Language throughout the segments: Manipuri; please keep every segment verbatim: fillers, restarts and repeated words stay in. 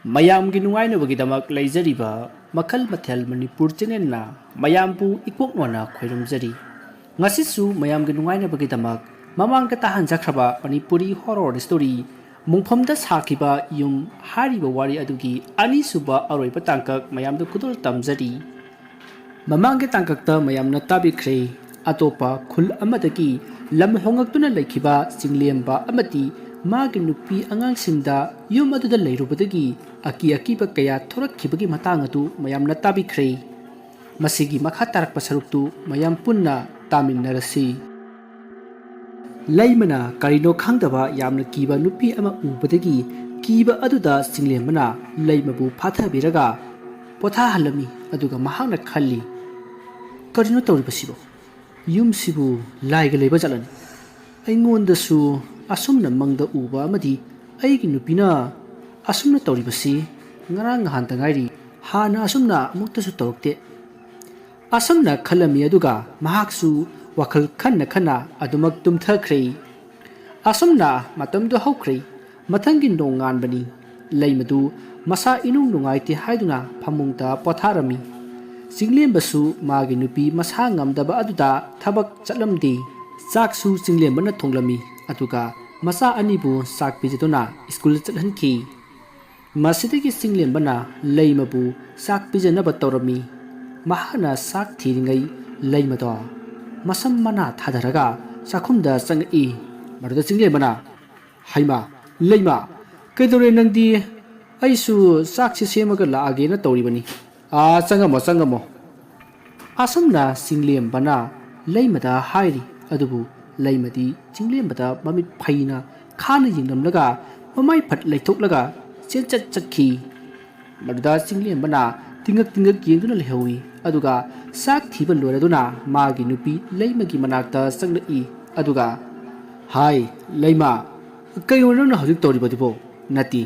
ꯃꯌꯥꯝꯒꯤ ꯅꯨꯡꯉꯥꯏꯅꯕꯒꯤꯗꯃꯛ ꯂꯩꯖꯔꯤꯕ ꯃꯈꯜ ꯃꯊꯦꯜ ꯃꯅꯤꯄꯨꯔ ꯆꯦꯅꯦꯜꯅ ꯃꯌꯥꯝꯕꯨ ꯏꯀꯣꯛ ꯅꯣꯟꯅ ꯈꯣꯏꯔꯨꯝꯖꯔꯤ꯫ ꯉꯁꯤꯁꯨ ꯃꯌꯥꯝꯒꯤ ꯅꯨꯡꯉꯥꯏꯅꯕꯒꯤꯗꯃꯛ ꯃꯃꯥꯡꯗ ꯇꯥꯍꯟꯖꯈ꯭ꯔꯕ ꯃꯅꯤꯄꯨꯔꯤ ꯍꯣꯔꯣꯔ ꯁ꯭ꯇꯣꯔꯤ ꯃꯨꯡꯐꯝꯗ ꯁꯥꯈꯤꯕ ꯌꯨꯝ ꯍꯥꯏꯔꯤꯕ ꯋꯥꯔꯤ ꯑꯗꯨꯒꯤ ꯑꯅꯤꯁꯨꯕ ꯑꯔꯣꯏꯕ ꯇꯥꯡꯀꯛ ꯃꯌꯥꯝꯗ ꯈꯨꯗꯣꯜ ꯇꯝꯖꯔꯤ꯫ ꯃꯃꯥꯡꯒꯤ ꯇꯥꯡꯀꯛꯇ ꯃꯌꯥꯝꯅ ꯇꯥꯕꯤꯈ꯭ꯔꯦ, ꯑꯇꯣꯞꯄ ꯈꯨꯜ ꯑꯃꯗꯒꯤ ꯂꯝ ꯍꯣꯡꯉꯛꯇꯨꯅ ꯂꯩꯈꯤꯕ ꯆꯤꯡꯂꯦꯝꯕ ꯑꯃꯗꯤ ꯃꯥꯒꯤ ꯅꯨꯄꯤ ꯑꯉꯥꯡꯁꯤꯡꯗ ꯌꯨꯝ ꯑꯗꯨꯗ ꯂꯩꯔꯨꯕꯗꯒꯤ ꯑꯀꯤ ꯑꯀꯤꯕ ꯀꯌꯥ ꯊꯣꯔꯛꯈꯤꯕꯒꯤ ꯃꯇꯥꯡ ꯑꯗꯨ ꯃꯌꯥꯝꯅ ꯇꯥꯕꯤꯈ꯭ꯔꯦ꯫ ꯃꯁꯤꯒꯤ ꯃꯈꯥ ꯇꯥꯔꯛꯄ ꯁꯔꯨꯛꯇꯨ ꯃꯌꯥꯝ ꯄꯨꯟꯅ ꯇꯥꯃꯤꯟꯅꯔꯁꯤ꯫ ꯂꯩꯃꯅ ꯀꯔꯤꯅꯣ ꯈꯪꯗꯕ ꯌꯥꯝꯅ ꯀꯤꯕ ꯅꯨꯄꯤ ꯑꯃ ꯎꯕꯗꯒꯤ ꯀꯤꯕ ꯑꯗꯨꯗ ꯆꯤꯡꯂꯦꯝꯕꯅ ꯂꯩꯃꯕꯨ ꯐꯥꯊꯕꯤꯔꯒ ꯄꯣꯊꯥꯍꯜꯂꯝꯃꯤ꯫ ꯑꯗꯨꯒ ꯃꯍꯥꯛꯅ ꯈꯜꯂꯤ, "ꯀꯔꯤꯅꯣ ꯇꯧꯔꯤꯕꯁꯤꯕꯨ? ꯌꯨꯝꯁꯤꯕꯨ ꯂꯥꯏꯒ ꯂꯩꯕ ꯖꯥꯠꯂꯅꯤ? ꯑꯩꯉꯣꯟꯗꯁꯨ ꯑꯁꯨꯝꯅ ꯃꯪꯗ ꯎꯕ ꯑꯃꯗꯤ ꯑꯩꯒꯤ ꯅꯨꯄꯤꯅ ꯑꯁꯨꯝꯅ ꯇꯧꯔꯤꯕꯁꯤ ꯉꯔꯥꯡ ꯅꯍꯥꯟꯇ ꯉꯥꯏꯔꯤ꯫ ꯍꯥꯟꯅ ꯑꯁꯨꯝꯅ ꯑꯃꯨꯛꯇꯁꯨ ꯇꯧꯔꯛꯇꯦ"꯫ ꯑꯁꯨꯝꯅ ꯈꯜꯂꯝꯃꯤ꯫ ꯑꯗꯨꯒ ꯃꯍꯥꯛꯁꯨ ꯋꯥꯈꯜ ꯈꯟꯅ ꯈꯟꯅ ꯑꯗꯨꯃꯛ ꯇꯨꯝꯊꯈ꯭ꯔꯦ꯫ ꯑꯁꯨꯝꯅ ꯃꯇꯝꯗꯨ ꯍꯧꯈ꯭ꯔꯦ꯫ ꯃꯊꯪꯒꯤ ꯅꯣꯡꯉꯥꯟꯕꯅꯤ꯫ ꯂꯩꯃꯗꯨ ꯃꯁꯥ ꯏꯅꯨꯡ ꯅꯨꯡꯉꯥꯏꯇꯦ ꯍꯥꯏꯗꯨꯅ ꯐꯃꯨꯡꯗ ꯄꯣꯊꯥꯔꯝꯃꯤ꯫ ꯆꯤꯡꯂꯦꯝꯕꯁꯨ ꯃꯥꯒꯤ ꯅꯨꯄꯤ ꯃꯁꯥ ꯉꯝꯗꯕ ꯑꯗꯨꯗ ꯊꯕꯛ ꯆꯠꯂꯝꯗꯦ꯫ ꯆꯥꯛꯁꯨ ꯆꯤꯡꯂꯦꯝꯕꯅ ꯊꯣꯡꯂꯝꯃꯤ꯫ ꯑꯗꯨꯒ ꯃꯆꯥ ꯑꯅꯤꯕꯨ ꯆꯥꯛ ꯄꯤꯖꯗꯨꯅ ꯁ꯭ꯀꯨꯜ ꯆꯠꯍꯟꯈꯤ꯫ ꯃꯁꯤꯗꯒꯤ ꯆꯤꯡꯂꯦꯝꯕꯅ ꯂꯩꯃꯕꯨ ꯆꯥꯛ ꯄꯤꯖꯅꯕ ꯇꯧꯔꯝꯃꯤ꯫ ꯃꯍꯥꯛꯅ ꯆꯥꯛ ꯊꯤꯔꯤꯉꯩ ꯂꯩꯃꯗꯣ ꯃꯁꯝ ꯃꯅꯥ ꯊꯥꯗꯔꯒ ꯆꯥꯛꯈꯨꯝꯗ ꯆꯪꯉꯛꯏ꯫ ꯃꯗꯨꯗ ꯆꯤꯡꯂꯦꯝꯕꯅ, "ꯍꯩꯃꯥ, ꯂꯩꯃ, ꯀꯩꯗꯧꯔꯦ ꯅꯪꯗꯤ? ꯑꯩꯁꯨ ꯆꯥꯛꯁꯤ ꯁꯦꯝꯃꯒ ꯂꯥꯛꯑꯒꯦꯅ ꯇꯧꯔꯤꯕꯅꯤ꯫ ꯑꯥ, ꯆꯪꯉꯝꯃꯣ, ꯆꯪꯉꯝꯃꯣ"꯫ ꯑꯁꯨꯝꯅ ꯆꯤꯡꯂꯦꯝꯕꯅ ꯂꯩꯃꯗ ꯍꯥꯏꯔꯤ꯫ ꯑꯗꯨꯕꯨ ꯂꯩꯃꯗꯤ ꯆꯤꯡꯂꯦꯝꯕꯗ ꯃꯃꯤꯠ ꯐꯩꯅ ꯈꯥꯅ ꯌꯦꯡꯂꯝꯂꯒ ꯃꯃꯥꯏ ꯐꯠ ꯂꯩꯊꯣꯛꯂꯒ ꯆꯦꯟꯆꯠ ꯆꯠꯈꯤ꯫ ꯃꯗꯨꯗ ꯆꯤꯡꯂꯦꯝꯕꯅ ꯇꯤꯡꯉꯛ ꯇꯤꯡꯉꯛ ꯌꯦꯡꯗꯨꯅ ꯂꯩꯍꯧꯏ꯫ ꯑꯗꯨꯒ ꯆꯥꯛ ꯊꯤꯕ ꯂꯣꯏꯔꯗꯨꯅ ꯃꯥꯒꯤ ꯅꯨꯄꯤ ꯂꯩꯃꯒꯤ ꯃꯅꯥꯛꯇ ꯆꯪꯂꯛꯏ꯫ ꯑꯗꯨꯒ, "ꯍꯥꯏ, ꯂꯩꯃ, ꯀꯩꯅꯣ ꯅꯪꯅ ꯍꯧꯖꯤꯛ ꯇꯧꯔꯤꯕꯗꯨꯕꯣ? ꯅꯠꯇꯦ,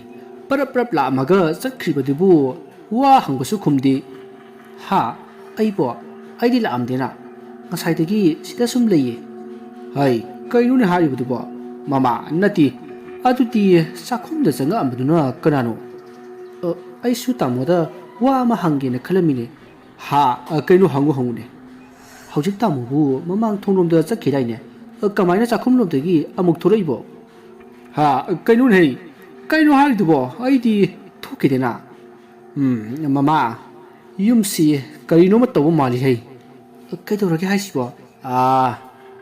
ꯄꯔꯞ ꯄꯔꯞ ꯂꯥꯛꯑꯝꯃꯒ ꯆꯠꯈ꯭ꯔꯤꯕꯗꯨꯕꯨ ꯋꯥ ꯍꯪꯕꯁꯨ ꯈꯨꯝꯗꯦ"꯫ "ꯍꯥ? ꯑꯩꯕꯣ? ꯑꯩꯗꯤ ꯂꯥꯛꯑꯝꯗꯦꯅ꯫ ꯉꯁꯥꯏꯗꯒꯤ ꯁꯤꯗ ꯁꯨꯝ ꯂꯩꯌꯦ"꯫ "ꯍꯩ, ꯀꯩꯅꯣꯅꯦ ꯍꯥꯏꯔꯤꯕꯗꯨꯕꯣ? ꯃꯃꯥ, ꯅꯠꯇꯦ, ꯑꯗꯨꯗꯤ ꯆꯥꯛꯈꯨꯝꯗ ꯆꯪꯉꯛꯑꯝꯕꯗꯨꯅ ꯀꯅꯥꯅꯣ?" ꯑ, ꯑꯩꯁꯨ ꯇꯥꯃꯣꯗ ꯋꯥ ꯑꯃ ꯍꯪꯒꯦꯅ ꯈꯜꯂꯝꯃꯤꯅꯦ꯫ ꯍꯥ? ꯑ, ꯀꯩꯅꯣ? ꯍꯪꯉꯨ, ꯍꯪꯉꯨꯅꯦ꯫ ꯍꯧꯖꯤꯛ ꯇꯥꯃꯣꯕꯨ ꯃꯃꯥꯡ ꯊꯣꯡꯂꯣꯝꯗ ꯆꯠꯈꯤꯗꯥꯏꯅꯦ? ꯑ, ꯀꯃꯥꯏꯅ ꯆꯥꯛꯈꯨꯝꯂꯣꯝꯗꯒꯤ ꯑꯃꯨꯛ ꯊꯣꯔꯛꯏꯕꯣ? ꯍꯥ? ꯀꯩꯅꯣꯅꯦꯍꯦ? ꯀꯩꯅꯣ ꯍꯥꯏꯔꯤꯗꯨꯕꯣ? ꯑꯩꯗꯤ ꯊꯣꯛꯈꯤꯗꯦꯅ꯫ ꯎꯝ, ꯃꯃꯥ, ꯌꯨꯝꯁꯤ ꯀꯔꯤꯅꯣꯃ ꯇꯧꯕ ꯃꯥꯜꯂꯤꯍꯦ꯫ ꯀꯩꯗꯧꯔꯒꯦ ꯍꯥꯏꯁꯤꯕꯣ? ꯑꯥ,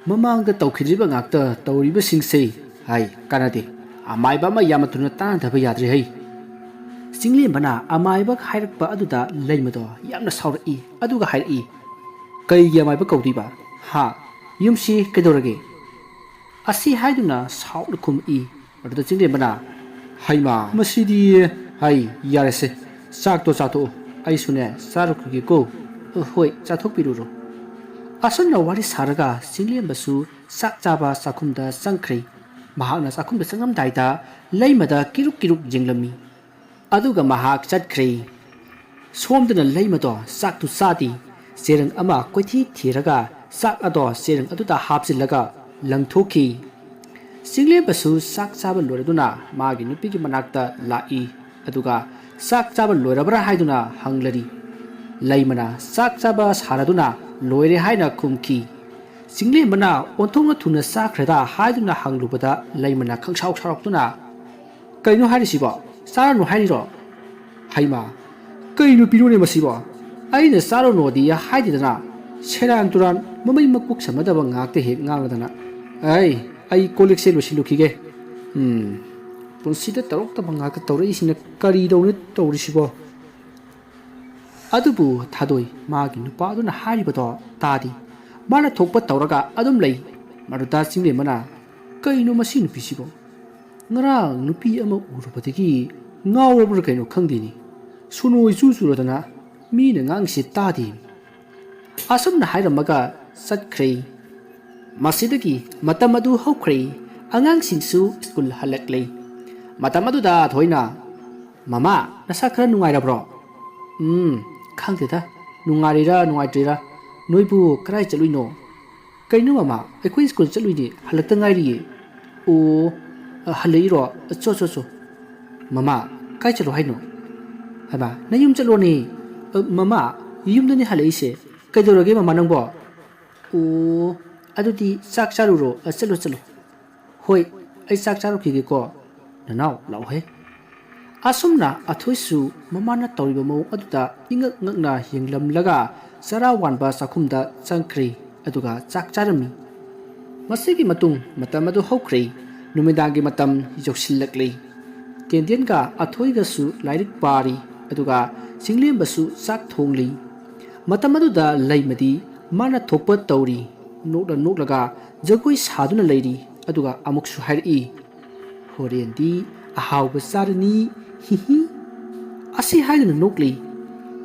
ꯃꯃꯥꯡꯗ ꯇꯧꯈꯤꯗ꯭ꯔꯤꯕ ꯉꯥꯛꯇ ꯇꯧꯔꯤꯕꯁꯤꯡꯁꯦ꯫ ꯍꯥꯏ, ꯀꯥꯟꯅꯗꯦ꯫ ꯑꯃꯥꯏꯕ ꯑꯃ ꯌꯥꯝꯅ ꯊꯨꯅ ꯇꯥꯟꯅꯗꯕ ꯌꯥꯗ꯭ꯔꯦ ꯍꯩ꯫ ꯆꯤꯡꯂꯦꯝꯕꯅ ꯑꯃꯥꯏꯕ ꯍꯥꯏꯔꯛꯄ ꯑꯗꯨꯗ ꯂꯩꯃꯗꯣ ꯌꯥꯝꯅ ꯁꯥꯎꯔꯛꯏ, ꯑꯗꯨꯒ ꯍꯥꯏꯔꯛꯏ, "ꯀꯩꯒꯤ ꯑꯃꯥꯏꯕ ꯀꯧꯗꯣꯏꯕ? ꯍꯥ? ꯌꯨꯝꯁꯤ ꯀꯩꯗꯧꯔꯒꯦ?" ꯑꯁꯤ ꯍꯥꯏꯗꯨꯅ ꯁꯥꯎꯅ ꯈꯨꯝꯃꯛꯏ꯫ ꯑꯗꯨꯗ ꯆꯤꯡꯂꯦꯝꯕꯅ, "ꯍꯩꯃꯥ, ꯃꯁꯤꯗꯤ, ꯍꯩ, ꯌꯥꯔꯦꯁꯦ, ꯆꯥꯛꯇꯣ ꯆꯥꯊꯣꯛꯎ, ꯑꯩꯁꯨꯅꯦ ꯆꯥꯔꯨꯈꯤꯒꯦꯀꯣ꯫" "ꯑ, ꯍꯣꯏ, ꯆꯥꯊꯣꯛꯄꯤꯔꯨꯔꯣ꯫" ꯑꯁꯨꯝꯅ ꯋꯥꯔꯤ ꯁꯥꯔꯒ ꯆꯤꯡꯂꯦꯝꯕꯁꯨ ꯆꯥꯛ ꯆꯥꯕ ꯆꯥꯛꯈꯨꯝꯗ ꯆꯪꯈ꯭ꯔꯦ꯫ ꯃꯍꯥꯛꯅ ꯆꯥꯛꯈꯨꯝꯗ ꯆꯪꯉꯝꯗꯥꯏꯗ ꯂꯩꯃꯗ ꯀꯤꯔꯨꯛ ꯀꯤꯔꯨꯛ ꯌꯦꯡꯂꯝꯃꯤ꯫ ꯑꯗꯨꯒ ꯃꯍꯥꯛ ꯆꯠꯈ꯭ꯔꯦ꯫ ꯁꯣꯝꯗꯅ ꯂꯩꯃꯗꯣ ꯆꯥꯛꯇꯨ ꯆꯥꯗꯦ꯫ ꯆꯦꯔꯪ ꯑꯃ ꯀꯣꯏꯊꯤ ꯊꯤꯔꯒ ꯆꯥꯛ ꯑꯗꯣ ꯆꯦꯔꯪ ꯑꯗꯨꯗ ꯍꯥꯞꯆꯤꯜꯂꯒ ꯂꯪꯊꯣꯛꯈꯤ꯫ ꯆꯤꯡꯂꯦꯝꯕꯁꯨ ꯆꯥꯛ ꯆꯥꯕ ꯂꯣꯏꯔꯗꯨꯅ ꯃꯥꯒꯤ ꯅꯨꯄꯤꯒꯤ ꯃꯅꯥꯛꯇ ꯂꯥꯛꯏ꯫ ꯑꯗꯨꯒ ꯆꯥꯛ ꯆꯥꯕ ꯂꯣꯏꯔꯕ꯭ꯔꯥ ꯍꯥꯏꯗꯨꯅ ꯍꯪꯂꯔꯤ꯫ ꯂꯩꯃꯅ ꯆꯥꯛ ꯆꯥꯕ ꯁꯥꯔꯗꯨꯅ ꯂꯣꯏꯔꯦ ꯍꯥꯏꯅ ꯈꯨꯝꯈꯤ꯫ ꯆꯤꯡꯂꯦꯝꯕꯅ ꯑꯣꯟꯊꯣꯛꯅ ꯊꯨꯅ ꯆꯥꯈ꯭ꯔꯦꯗ ꯍꯥꯏꯗꯨꯅ ꯍꯪꯂꯨꯕꯗ ꯂꯩꯃꯅ ꯈꯪꯁꯥꯎ ꯁꯥꯎꯔꯛꯇꯨꯅ, "ꯀꯩꯅꯣ ꯍꯥꯏꯔꯤꯁꯤꯕꯣ? ꯆꯥꯔꯅꯨ ꯍꯥꯏꯔꯤꯔꯣ?" "ꯍꯩꯃꯥ, ꯀꯩ ꯅꯨꯄꯤꯅꯣꯅꯦ ꯃꯁꯤꯕꯣ? ꯑꯩꯅ ꯆꯥꯔꯨꯅꯣꯗꯤ ꯍꯥꯏꯗꯦꯗꯅ, ꯁꯦꯔꯥꯟ ꯇꯨꯔꯥꯟ ꯃꯃꯩ ꯃꯀꯣꯛ ꯁꯝꯅꯗꯕ ꯉꯥꯛꯇ ꯍꯦꯛ ꯉꯥꯡꯂꯗꯅ꯫ ꯑꯩ, ꯑꯩ ꯀꯣꯜ ꯂꯤꯛꯁꯦ ꯂꯣꯏꯁꯤꯜꯂꯨꯈꯤꯒꯦ꯫ ꯎꯝ, ꯄꯨꯟꯁꯤꯗ ꯇꯧꯔꯛꯇꯕ ꯉꯥꯛꯇ ꯇꯧꯔꯛꯏꯁꯤꯅ ꯀꯔꯤꯗꯧꯅ ꯇꯧꯔꯤꯁꯤꯕꯣ?" ꯑꯗꯨꯕꯨ ꯊꯥꯗꯣꯏ ꯃꯥꯒꯤ ꯅꯨꯄꯥꯗꯨꯅ ꯍꯥꯏꯔꯤꯕꯗꯣ ꯇꯥꯗꯦ꯫ ꯃꯥꯅ ꯊꯣꯛꯄ ꯇꯧꯔꯒ ꯑꯗꯨꯝ ꯂꯩ꯫ ꯃꯗꯨꯗ ꯆꯤꯡꯂꯦꯝꯕꯅ, "ꯀꯩꯅꯣ ꯃꯁꯤ ꯅꯨꯄꯤꯁꯤꯕꯣ? ꯉꯔꯥꯡ ꯅꯨꯄꯤ ꯑꯃ ꯎꯔꯨꯕꯗꯒꯤ ꯉꯥꯎꯔꯕ꯭ꯔꯥ ꯀꯩꯅꯣ ꯈꯪꯗꯦꯅꯦ꯫ ꯁꯣꯅꯣ ꯏꯆꯨ ꯆꯨꯔꯗꯅ ꯃꯤꯅ ꯉꯥꯡꯉꯤꯁꯦ ꯇꯥꯗꯦ꯫" ꯑꯁꯨꯝꯅ ꯍꯥꯏꯔꯝꯃꯒ ꯆꯠꯈ꯭ꯔꯦ꯫ ꯃꯁꯤꯗꯒꯤ ꯃꯇꯝ ꯑꯗꯨ ꯍꯧꯈ꯭ꯔꯦ꯫ ꯑꯉꯥꯡꯁꯤꯡꯁꯨ ꯁ꯭ꯀꯨꯜ ꯍꯜꯂꯛꯂꯦ꯫ ꯃꯇꯝ ꯑꯗꯨꯗ ꯊꯣꯏꯅ, "ꯃꯃꯥ, ꯅꯁꯥ ꯈꯔ ꯅꯨꯡꯉꯥꯏꯔꯕ꯭ꯔꯣ?" "ꯎꯝ, ꯈꯪꯗꯦꯗ, ꯅꯨꯡꯉꯥꯏꯔꯤꯔꯥ ꯅꯨꯡꯉꯥꯏꯇ꯭ꯔꯤꯔꯥ꯫ ꯅꯣꯏꯕꯨ ꯀꯗꯥꯏ ꯆꯠꯂꯨꯏꯅꯣ?" "ꯀꯩꯅꯣ ꯃꯃꯥ, ꯑꯩꯈꯣꯏ ꯁ꯭ꯀꯨꯜ ꯆꯠꯂꯨꯏꯅꯦ, ꯍꯜꯂꯛꯇ ꯉꯥꯏꯔꯤꯌꯦ꯫" "ꯑꯣ, ꯍꯜꯂꯛꯏꯔꯣ? ꯆꯣ, ꯆꯣ, ꯆꯣ꯫" "ꯃꯃꯥ, ꯀꯥꯏ ꯆꯠꯂꯣ ꯍꯥꯏꯅꯣ?" ꯍꯥꯏꯕ, "ꯅꯌꯨꯝ ꯆꯠꯂꯣꯅꯦ?" "ꯑ, ꯃꯃꯥ, ꯌꯨꯝꯗꯅꯦ ꯍꯜꯂꯛꯏꯁꯦ꯫ ꯀꯩꯗꯧꯔꯒꯦ ꯃꯃꯥ ꯅꯪꯕꯣ?" "ꯑꯣ, ꯑꯗꯨꯗꯤ ꯆꯥꯛ ꯆꯥꯔꯨꯔꯣ꯫ ꯑ, ꯆꯠꯂꯣ, ꯆꯠꯂꯣ꯫" "ꯍꯣꯏ, ꯑꯩ ꯆꯥꯛ ꯆꯥꯔꯨꯈꯤꯒꯦꯀꯣ꯫ ꯅꯅꯥꯎ, ꯂꯥꯛꯑꯣꯍꯦ꯫" ꯑꯁꯨꯝꯅ ꯑꯊꯣꯏꯁꯨ ꯃꯃꯥꯅ ꯇꯧꯔꯤꯕ ꯃꯑꯣꯡ ꯑꯗꯨꯗ ꯏꯉꯛ ꯉꯛꯅ ꯌꯦꯡꯂꯝꯂꯒ ꯆꯔꯥ ꯋꯥꯟꯕ ꯆꯥꯛꯈꯨꯝꯗ ꯆꯪꯈ꯭ꯔꯦ꯫ ꯑꯗꯨꯒ ꯆꯥꯛ ꯆꯥꯔꯝꯃꯤ꯫ ꯃꯁꯤꯒꯤ ꯃꯇꯨꯡ ꯃꯇꯝ ꯑꯗꯨ ꯍꯧꯈ꯭ꯔꯦ꯫ ꯅꯨꯃꯤꯗꯥꯡꯒꯤ ꯃꯇꯝ ꯌꯧꯁꯤꯜꯂꯛꯂꯦ꯫ ꯇꯦꯟꯗꯦꯟꯒ ꯑꯊꯣꯏꯒꯁꯨ ꯂꯥꯏꯔꯤꯛ ꯄꯥꯔꯤ, ꯑꯗꯨꯒ ꯆꯤꯡꯂꯦꯝꯕꯁꯨ ꯆꯥꯛ ꯊꯣꯡꯂꯤ꯫ ꯃꯇꯝ ꯑꯗꯨꯗ ꯂꯩꯃꯗꯤ ꯃꯥꯅ ꯊꯣꯛꯄ ꯇꯧꯔꯤ꯫ ꯅꯣꯛꯂ ꯅꯣꯛꯂꯒ ꯖꯒꯣꯏ ꯁꯥꯗꯨꯅ ꯂꯩꯔꯤ꯫ ꯑꯗꯨꯒ ꯑꯃꯨꯛꯁꯨ ꯍꯥꯏꯔꯛꯏ, "ꯍꯣꯔꯦꯟꯗꯤ ꯑꯍꯥꯎꯕ ꯆꯥꯔꯅꯤ, ꯍꯤꯍꯤ꯫" ꯑꯁꯤ ꯍꯥꯏꯗꯨꯅ ꯅꯣꯛꯂꯤ꯫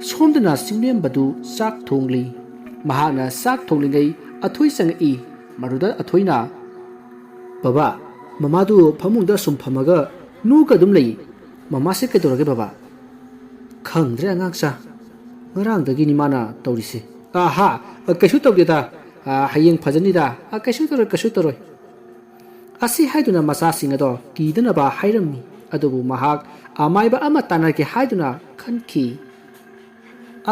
ꯁꯣꯝꯗꯅ ꯆꯤꯡꯂꯦꯝꯕꯗꯨ ꯆꯥꯛ ꯊꯣꯡꯂꯤ꯫ ꯃꯍꯥꯛꯅ ꯆꯥꯛ ꯊꯣꯡꯂꯤꯉꯩ ꯑꯊꯣꯏ ꯆꯪꯉꯛꯏ꯫ ꯃꯗꯨꯗ ꯑꯊꯣꯏꯅ, "ꯕꯕꯥ, ꯃꯃꯥꯗꯨ ꯐꯃꯨꯡꯗ ꯑꯁꯨꯝ ꯐꯝꯃꯒ ꯅꯣꯛꯑꯒ ꯑꯗꯨꯝ ꯂꯩ꯫ ꯃꯃꯥꯁꯦ ꯀꯩꯗꯧꯔꯒꯦ ꯕꯕꯥ?" "ꯈꯪꯗ꯭ꯔꯦ ꯑꯉꯥꯡꯁꯥ, ꯉꯔꯥꯡꯗꯒꯤꯅꯤ ꯃꯥꯅ ꯇꯧꯔꯤꯁꯦ꯫" "ꯑꯍꯥ, ꯀꯩꯁꯨ ꯇꯧꯗꯦꯗ, ꯑ, ꯍꯌꯦꯡ ꯐꯖꯅꯤꯗ꯫ ꯑ, ꯀꯩꯁꯨ ꯇꯧꯔꯣꯏ, ꯀꯩꯁꯨ ꯇꯧꯔꯣꯏ꯫" ꯑꯁꯤ ꯍꯥꯏꯗꯨꯅ ꯃꯆꯥꯁꯤꯡ ꯑꯗꯣ ꯀꯤꯗꯅꯕ ꯍꯥꯏꯔꯝꯃꯤ꯫ ꯑꯗꯨꯕꯨ ꯃꯍꯥꯛ ꯑꯃꯥꯏꯕ ꯑꯃ ꯇꯥꯟꯅꯒꯦ ꯍꯥꯏꯗꯨꯅ ꯈꯟꯈꯤ꯫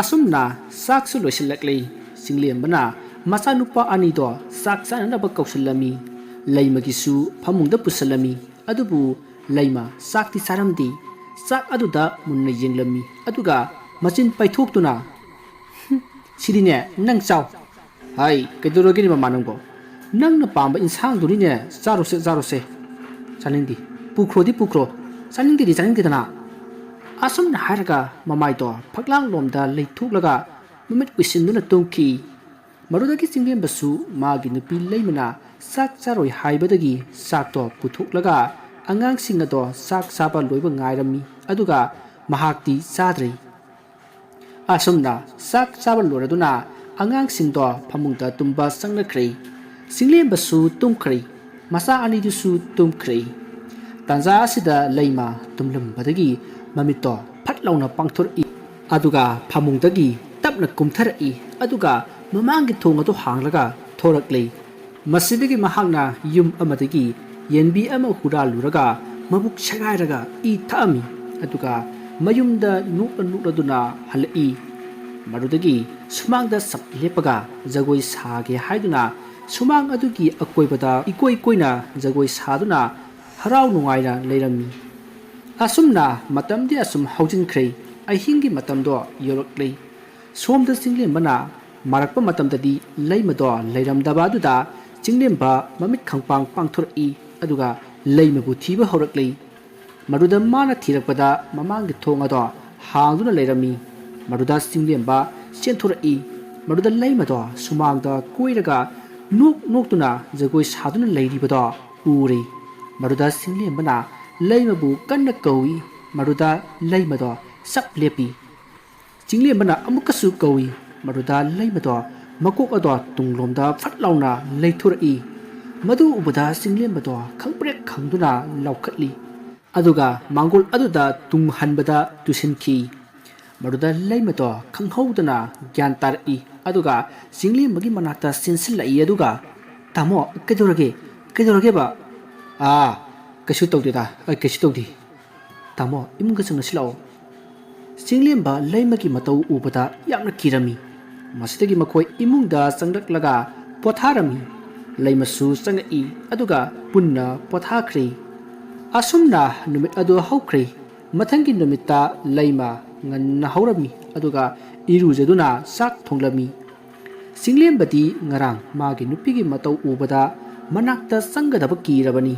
ꯑꯁꯨꯝꯅ ꯆꯥꯛꯁꯨ ꯂꯣꯏꯁꯤꯜꯂꯛꯂꯤ꯫ ꯆꯤꯡꯂꯦꯝꯕꯅ ꯃꯆꯥꯅꯨꯄꯥ ꯑꯅꯤꯗꯣ ꯆꯥꯛ ꯆꯥꯅꯅꯕ ꯀꯧꯁꯤꯜꯂꯝꯃꯤ꯫ ꯂꯩꯃꯒꯤꯁꯨ ꯐꯃꯨꯡꯗ ꯄꯨꯁꯤꯜꯂꯝꯃꯤ꯫ ꯑꯗꯨꯕꯨ ꯂꯩꯃ ꯆꯥꯛꯇꯤ ꯆꯥꯔꯝꯗꯦ꯫ ꯆꯥꯛ ꯑꯗꯨꯗ ꯃꯨꯟꯅ ꯌꯦꯡꯂꯝꯃꯤ꯫ ꯑꯗꯨꯒ ꯃꯆꯤꯟ ꯄꯩꯊꯣꯛꯇꯨꯅ, "ꯍꯨꯝ, ꯁꯤꯗꯤꯅꯦ, ꯅꯪ ꯆꯥꯎ꯫" "ꯍꯥꯏ, ꯀꯩꯗꯧꯔꯒꯦꯅꯦ ꯃꯃꯥ ꯅꯪꯕꯣ? ꯅꯪꯅ ꯄꯥꯝꯕ ꯏꯟꯁꯥꯡꯗꯨꯅꯤꯅꯦ, ꯆꯥꯔꯣꯁꯦ, ꯆꯥꯔꯣꯁꯦ꯫" "ꯆꯥꯅꯤꯡꯗꯦ꯫" "ꯄꯨꯈ꯭ꯔꯣꯗꯤ ꯄꯨꯈ꯭ꯔꯣ꯫" "ꯆꯥꯅꯤꯡꯗꯦꯗꯤ ꯆꯥꯅꯤꯡꯗꯦꯗꯅ꯫" ꯑꯁꯨꯝꯅ ꯍꯥꯏꯔꯒ ꯃꯃꯥꯏꯗꯣ ꯐꯛꯂꯥꯡꯂꯣꯝꯗ ꯂꯩꯊꯣꯛꯂꯒ ꯃꯃꯤꯠ ꯎꯏꯁꯤꯟꯗꯨꯅ ꯇꯨꯝꯈꯤ꯫ ꯃꯗꯨꯗꯒꯤ ꯆꯤꯡꯂꯦꯝꯕꯁꯨ ꯃꯥꯒꯤ ꯅꯨꯄꯤ ꯂꯩꯃꯅ ꯆꯥꯛ ꯆꯥꯔꯣꯏ ꯍꯥꯏꯕꯗꯒꯤ ꯆꯥꯛꯇꯣ ꯄꯨꯊꯣꯛꯂꯒ ꯑꯉꯥꯡꯁꯤꯡ ꯑꯗꯣ ꯆꯥꯛ ꯆꯥꯕ ꯂꯣꯏꯕ ꯉꯥꯏꯔꯝꯃꯤ꯫ ꯑꯗꯨꯒ ꯃꯍꯥꯛꯇꯤ ꯆꯥꯗ꯭ꯔꯦ꯫ ꯑꯁꯨꯝꯅ ꯆꯥꯛ ꯆꯥꯕ ꯂꯣꯏꯔꯗꯨꯅ ꯑꯉꯥꯡꯁꯤꯡꯗꯣ ꯐꯃꯨꯡꯗ ꯇꯨꯝꯕ ꯆꯪꯅꯈ꯭ꯔꯦ꯫ ꯆꯤꯡꯂꯦꯝꯕꯁꯨ ꯇꯨꯝꯈ꯭ꯔꯦ꯫ ꯃꯆꯥ ꯑꯅꯤꯗꯨꯁꯨ ꯇꯨꯝꯈ꯭ꯔꯦ꯫ ꯇꯥꯟꯖꯥ ꯑꯁꯤꯗ ꯂꯩꯃ ꯇꯨꯝꯂꯝꯕꯗꯒꯤ ꯃꯃꯤꯠꯇꯣ ꯐꯠ ꯂꯥꯎꯅ ꯄꯥꯡꯊꯣꯔꯛꯏ꯫ ꯑꯗꯨꯒ ꯐꯃꯨꯡꯗꯒꯤ ꯇꯞꯅ ꯀꯨꯝꯊꯔꯛꯏ꯫ ꯑꯗꯨꯒ ꯃꯃꯥꯡꯒꯤ ꯊꯣꯡ ꯑꯗꯨ ꯍꯥꯡꯂꯒ ꯊꯣꯔꯛꯂꯦ꯫ ꯃꯁꯤꯗꯒꯤ ꯃꯍꯥꯛꯅ ꯌꯨꯝ ꯑꯃꯗꯒꯤ ꯌꯦꯟꯕꯤ ꯑꯃ ꯍꯨꯔꯥꯜꯂꯨꯔꯒ ꯃꯕꯨꯛ ꯁꯦꯒꯥꯏꯔꯒ ꯏ ꯊꯛꯑꯝꯃꯤ꯫ ꯑꯗꯨꯒ ꯃꯌꯨꯝꯗ ꯅꯣꯛꯂ ꯅꯣꯛꯂꯗꯨꯅ ꯍꯜꯂꯛꯏ꯫ ꯃꯗꯨꯗꯒꯤ ꯁꯨꯃꯥꯡꯗ ꯁꯞ ꯂꯦꯞꯄꯒ ꯖꯒꯣꯏ ꯁꯥꯒꯦ ꯍꯥꯏꯗꯨꯅ ꯁꯨꯃꯥꯡ ꯑꯗꯨꯒꯤ ꯑꯀꯣꯏꯕꯗ ꯏꯀꯣꯏ ꯀꯣꯏꯅ ꯖꯒꯣꯏ ꯁꯥꯗꯨꯅ ꯍꯔꯥꯎ ꯅꯨꯡꯉꯥꯏꯅ ꯂꯩꯔꯝꯃꯤ꯫ ꯑꯁꯨꯝꯅ ꯃꯇꯝꯗꯤ ꯑꯁꯨꯝ ꯍꯧꯖꯤꯟꯈ꯭ꯔꯦ꯫ ꯑꯍꯤꯡꯒꯤ ꯃꯇꯝꯗꯣ ꯌꯧꯔꯛꯂꯦ꯫ ꯁꯣꯝꯗ ꯆꯤꯡꯂꯦꯝꯕꯅ ꯃꯥꯔꯛꯄ ꯃꯇꯝꯗꯗꯤ ꯂꯩꯃꯗꯣ ꯂꯩꯔꯝꯗꯕ ꯑꯗꯨꯗ ꯆꯤꯡꯂꯦꯝꯕ ꯃꯃꯤꯠ ꯈꯪꯄꯥꯡ ꯄꯥꯡꯊꯣꯔꯛꯏ꯫ ꯑꯗꯨꯒ ꯂꯩꯃꯕꯨ ꯊꯤꯕ ꯍꯧꯔꯛꯂꯤ꯫ ꯃꯗꯨꯗ ꯃꯥꯅ ꯊꯤꯔꯛꯄꯗ ꯃꯃꯥꯡꯒꯤ ꯊꯣꯡ ꯑꯗꯣ ꯍꯥꯡꯗꯨꯅ ꯂꯩꯔꯝꯃꯤ꯫ ꯃꯗꯨꯗ ꯆꯤꯡꯂꯦꯝꯕ ꯆꯦꯟꯊꯣꯔꯛꯏ꯫ ꯃꯗꯨꯗ ꯂꯩꯃꯗꯣ ꯁꯨꯃꯥꯡꯗ ꯀꯣꯏꯔꯒ ꯅꯣꯛ ꯅꯣꯛꯇꯨꯅ ꯖꯒꯣꯏ ꯁꯥꯗꯨꯅ ꯂꯩꯔꯤꯕꯗꯣ ꯎꯔꯦ꯫ ꯃꯗꯨꯗ ꯆꯤꯡꯂꯦꯝꯕꯅ ꯂꯩꯃꯕꯨ ꯀꯟꯅ ꯀꯧꯏ꯫ ꯃꯗꯨꯗ ꯂꯩꯃꯗꯣ ꯆꯞ ꯂꯦꯞꯄꯤ꯫ ꯆꯤꯡꯂꯦꯝꯕꯅ ꯑꯃꯨꯛꯀꯁꯨ ꯀꯧꯏ꯫ ꯃꯗꯨꯗ ꯂꯩꯃꯗꯣ ꯃꯀꯣꯛ ꯑꯗꯣ ꯇꯨꯡꯂꯣꯝꯗ ꯐꯠ ꯂꯥꯎꯅ ꯂꯩꯊꯣꯔꯛꯏ꯫ ꯃꯗꯨ ꯎꯕꯗ ꯆꯤꯡꯂꯦꯝꯕꯗꯣ ꯈꯪꯄ꯭ꯔꯦꯛ ꯈꯪꯗꯨꯅ ꯂꯥꯎꯈꯠꯂꯤ꯫ ꯑꯗꯨꯒ ꯃꯥꯡꯒꯣꯜ ꯑꯗꯨꯗ ꯇꯨꯡ ꯍꯟꯕꯗ ꯇꯨꯁꯤꯟꯈꯤ꯫ ꯃꯗꯨꯗ ꯂꯩꯃꯗꯣ ꯈꯪꯍꯧꯗꯅ ꯒ꯭ꯌꯥꯟ ꯇꯥꯔꯛꯏ꯫ ꯑꯗꯨꯒ ꯆꯤꯡꯂꯦꯝꯕꯒꯤ ꯃꯅꯥꯛꯇ ꯆꯦꯟꯁꯤꯜꯂꯛꯏ꯫ ꯑꯗꯨꯒ, "ꯇꯥꯃꯣ, ꯀꯩꯗꯧꯔꯒꯦ? ꯀꯩꯗꯧꯔꯒꯦꯕ?" "ꯑꯥ, ꯀꯩꯁꯨ ꯇꯧꯗꯦꯗ, ꯑꯩ ꯀꯩꯁꯨ ꯇꯧꯗꯦ꯫ ꯇꯥꯃꯣ, ꯏꯃꯨꯡꯗ ꯆꯪꯉꯁꯤ ꯂꯥꯛꯑꯣ꯫" ꯆꯤꯡꯂꯦꯝꯕ ꯂꯩꯃꯒꯤ ꯃꯇꯧ ꯎꯕꯗ ꯌꯥꯝꯅ ꯀꯤꯔꯝꯃꯤ꯫ ꯃꯁꯤꯗꯒꯤ ꯃꯈꯣꯏ ꯏꯃꯨꯡꯗ ꯆꯪꯂꯛꯂꯒ ꯄꯣꯊꯥꯔꯝꯃꯤ꯫ ꯂꯩꯃꯁꯨ ꯆꯪꯉꯛꯏ, ꯑꯗꯨꯒ ꯄꯨꯟꯅ ꯄꯣꯊꯥꯈ꯭ꯔꯦ꯫ ꯑꯁꯨꯝꯅ ꯅꯨꯃꯤꯠ ꯑꯗꯨ ꯍꯧꯈ꯭ꯔꯦ꯫ ꯃꯊꯪꯒꯤ ꯅꯨꯃꯤꯠꯇ ꯂꯩꯃ ꯉꯟꯅ ꯍꯧꯔꯝꯃꯤ, ꯑꯗꯨꯒ ꯏꯔꯨꯖꯗꯨꯅ ꯆꯥꯛ ꯊꯣꯡꯂꯝꯃꯤ꯫ ꯆꯤꯡꯂꯦꯝꯕꯗꯤ ꯉꯔꯥꯡ ꯃꯥꯒꯤ ꯅꯨꯄꯤꯒꯤ ꯃꯇꯧ ꯎꯕꯗ ꯃꯅꯥꯛꯇ ꯆꯪꯒꯗꯕ ꯀꯤꯔꯕꯅꯤ꯫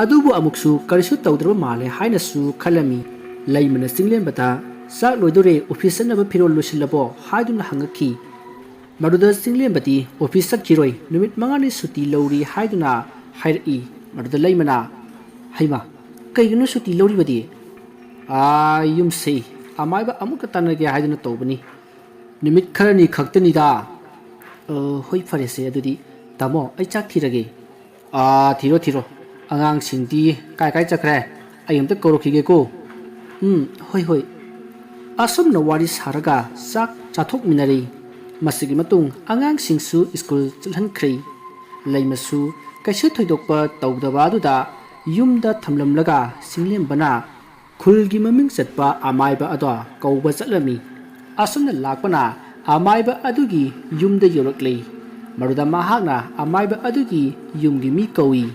ꯑꯗꯨꯕꯨ ꯑꯃꯨꯛꯁꯨ ꯀꯔꯤꯁꯨ ꯇꯧꯗ꯭ꯔꯕ ꯃꯥꯜꯂꯦ ꯍꯥꯏꯅꯁꯨ ꯈꯜꯂꯝꯃꯤ꯫ ꯂꯩꯃꯅ ꯆꯤꯡꯂꯦꯝꯕꯗ, "ꯆꯥꯛ ꯂꯣꯏꯗꯣꯔꯦ, ꯑꯣꯐꯤꯁ ꯆꯠꯅꯕ ꯐꯤꯔꯣꯜ ꯂꯣꯏꯁꯤꯜꯂꯕꯣ?" ꯍꯥꯏꯗꯨꯅ ꯍꯪꯉꯛꯈꯤ꯫ ꯃꯗꯨꯗ ꯆꯤꯡꯂꯦꯝꯕꯗꯤ, "ꯑꯣꯐꯤꯁ ꯆꯠꯈꯤꯔꯣꯏ, ꯅꯨꯃꯤꯠ ꯃꯉꯥꯅꯤ ꯁꯨꯇꯤ ꯂꯧꯔꯤ" ꯍꯥꯏꯗꯨꯅ ꯍꯥꯏꯔꯛꯏ꯫ ꯃꯗꯨꯗ ꯂꯩꯃꯅ, "ꯍꯩꯃꯥ, ꯀꯩꯒꯤꯅꯣ ꯁꯨꯇꯤ ꯂꯧꯔꯤꯕꯗꯤ?" "ꯑꯥ, ꯌꯨꯝꯁꯤ ꯑꯃꯥꯏꯕ ꯑꯃꯨꯛꯀ ꯇꯥꯟꯅꯒꯦ ꯍꯥꯏꯗꯨꯅ ꯇꯧꯕꯅꯤ꯫ ꯅꯨꯃꯤꯠ ꯈꯔꯅꯤ ꯈꯛꯇꯅꯤꯗ꯫" "ꯑ, ꯍꯣꯏ, ꯐꯔꯦꯁꯦ, ꯑꯗꯨꯗꯤ ꯇꯥꯃꯣ, ꯑꯩ ꯆꯥꯛ ꯊꯤꯔꯒꯦ꯫" "ꯑꯥ, ꯊꯤꯔꯣ, ꯊꯤꯔꯣ꯫ ꯑꯉꯥꯡꯁꯤꯡꯗꯤ ꯀꯥꯏ ꯀꯥꯏ ꯆꯠꯈ꯭ꯔꯦ? ꯑꯩ ꯑꯝꯇ ꯀꯧꯔꯛꯈꯤꯒꯦꯀꯣ꯫" "ꯎꯝ, ꯍꯣꯏ, ꯍꯣꯏ꯫" ꯑꯁꯨꯝꯅ ꯋꯥꯔꯤ ꯁꯥꯔꯒ ꯆꯥꯛ ꯆꯥꯊꯣꯛꯃꯤꯟꯅꯔꯤ꯫ ꯃꯁꯤꯒꯤ ꯃꯇꯨꯡ ꯑꯉꯥꯡꯁꯤꯡꯁꯨ ꯁ꯭ꯀꯨꯜ ꯆꯠꯍꯟꯈ꯭ꯔꯦ꯫ ꯂꯩꯃꯁꯨ ꯀꯩꯁꯨ ꯊꯣꯏꯗꯣꯛꯄ ꯇꯧꯗꯕ ꯑꯗꯨꯗ ꯌꯨꯝꯗ ꯊꯝꯂꯝꯂꯒ ꯆꯤꯡꯂꯦꯝꯕꯅ ꯈꯨꯜꯒꯤ ꯃꯃꯤꯡ ꯆꯠꯄ ꯑꯃꯥꯏꯕ ꯑꯗꯣ ꯀꯧꯕ ꯆꯠꯂꯝꯃꯤ꯫ ꯑꯁꯨꯝꯅ ꯂꯥꯛꯄꯅ ꯑꯃꯥꯏꯕ ꯑꯗꯨꯒꯤ ꯌꯨꯝꯗ ꯌꯧꯔꯛꯂꯦ꯫ ꯃꯗꯨꯗ ꯃꯍꯥꯛꯅ ꯑꯃꯥꯏꯕ ꯑꯗꯨꯒꯤ ꯌꯨꯝꯒꯤ ꯃꯤ ꯀꯧꯏ꯫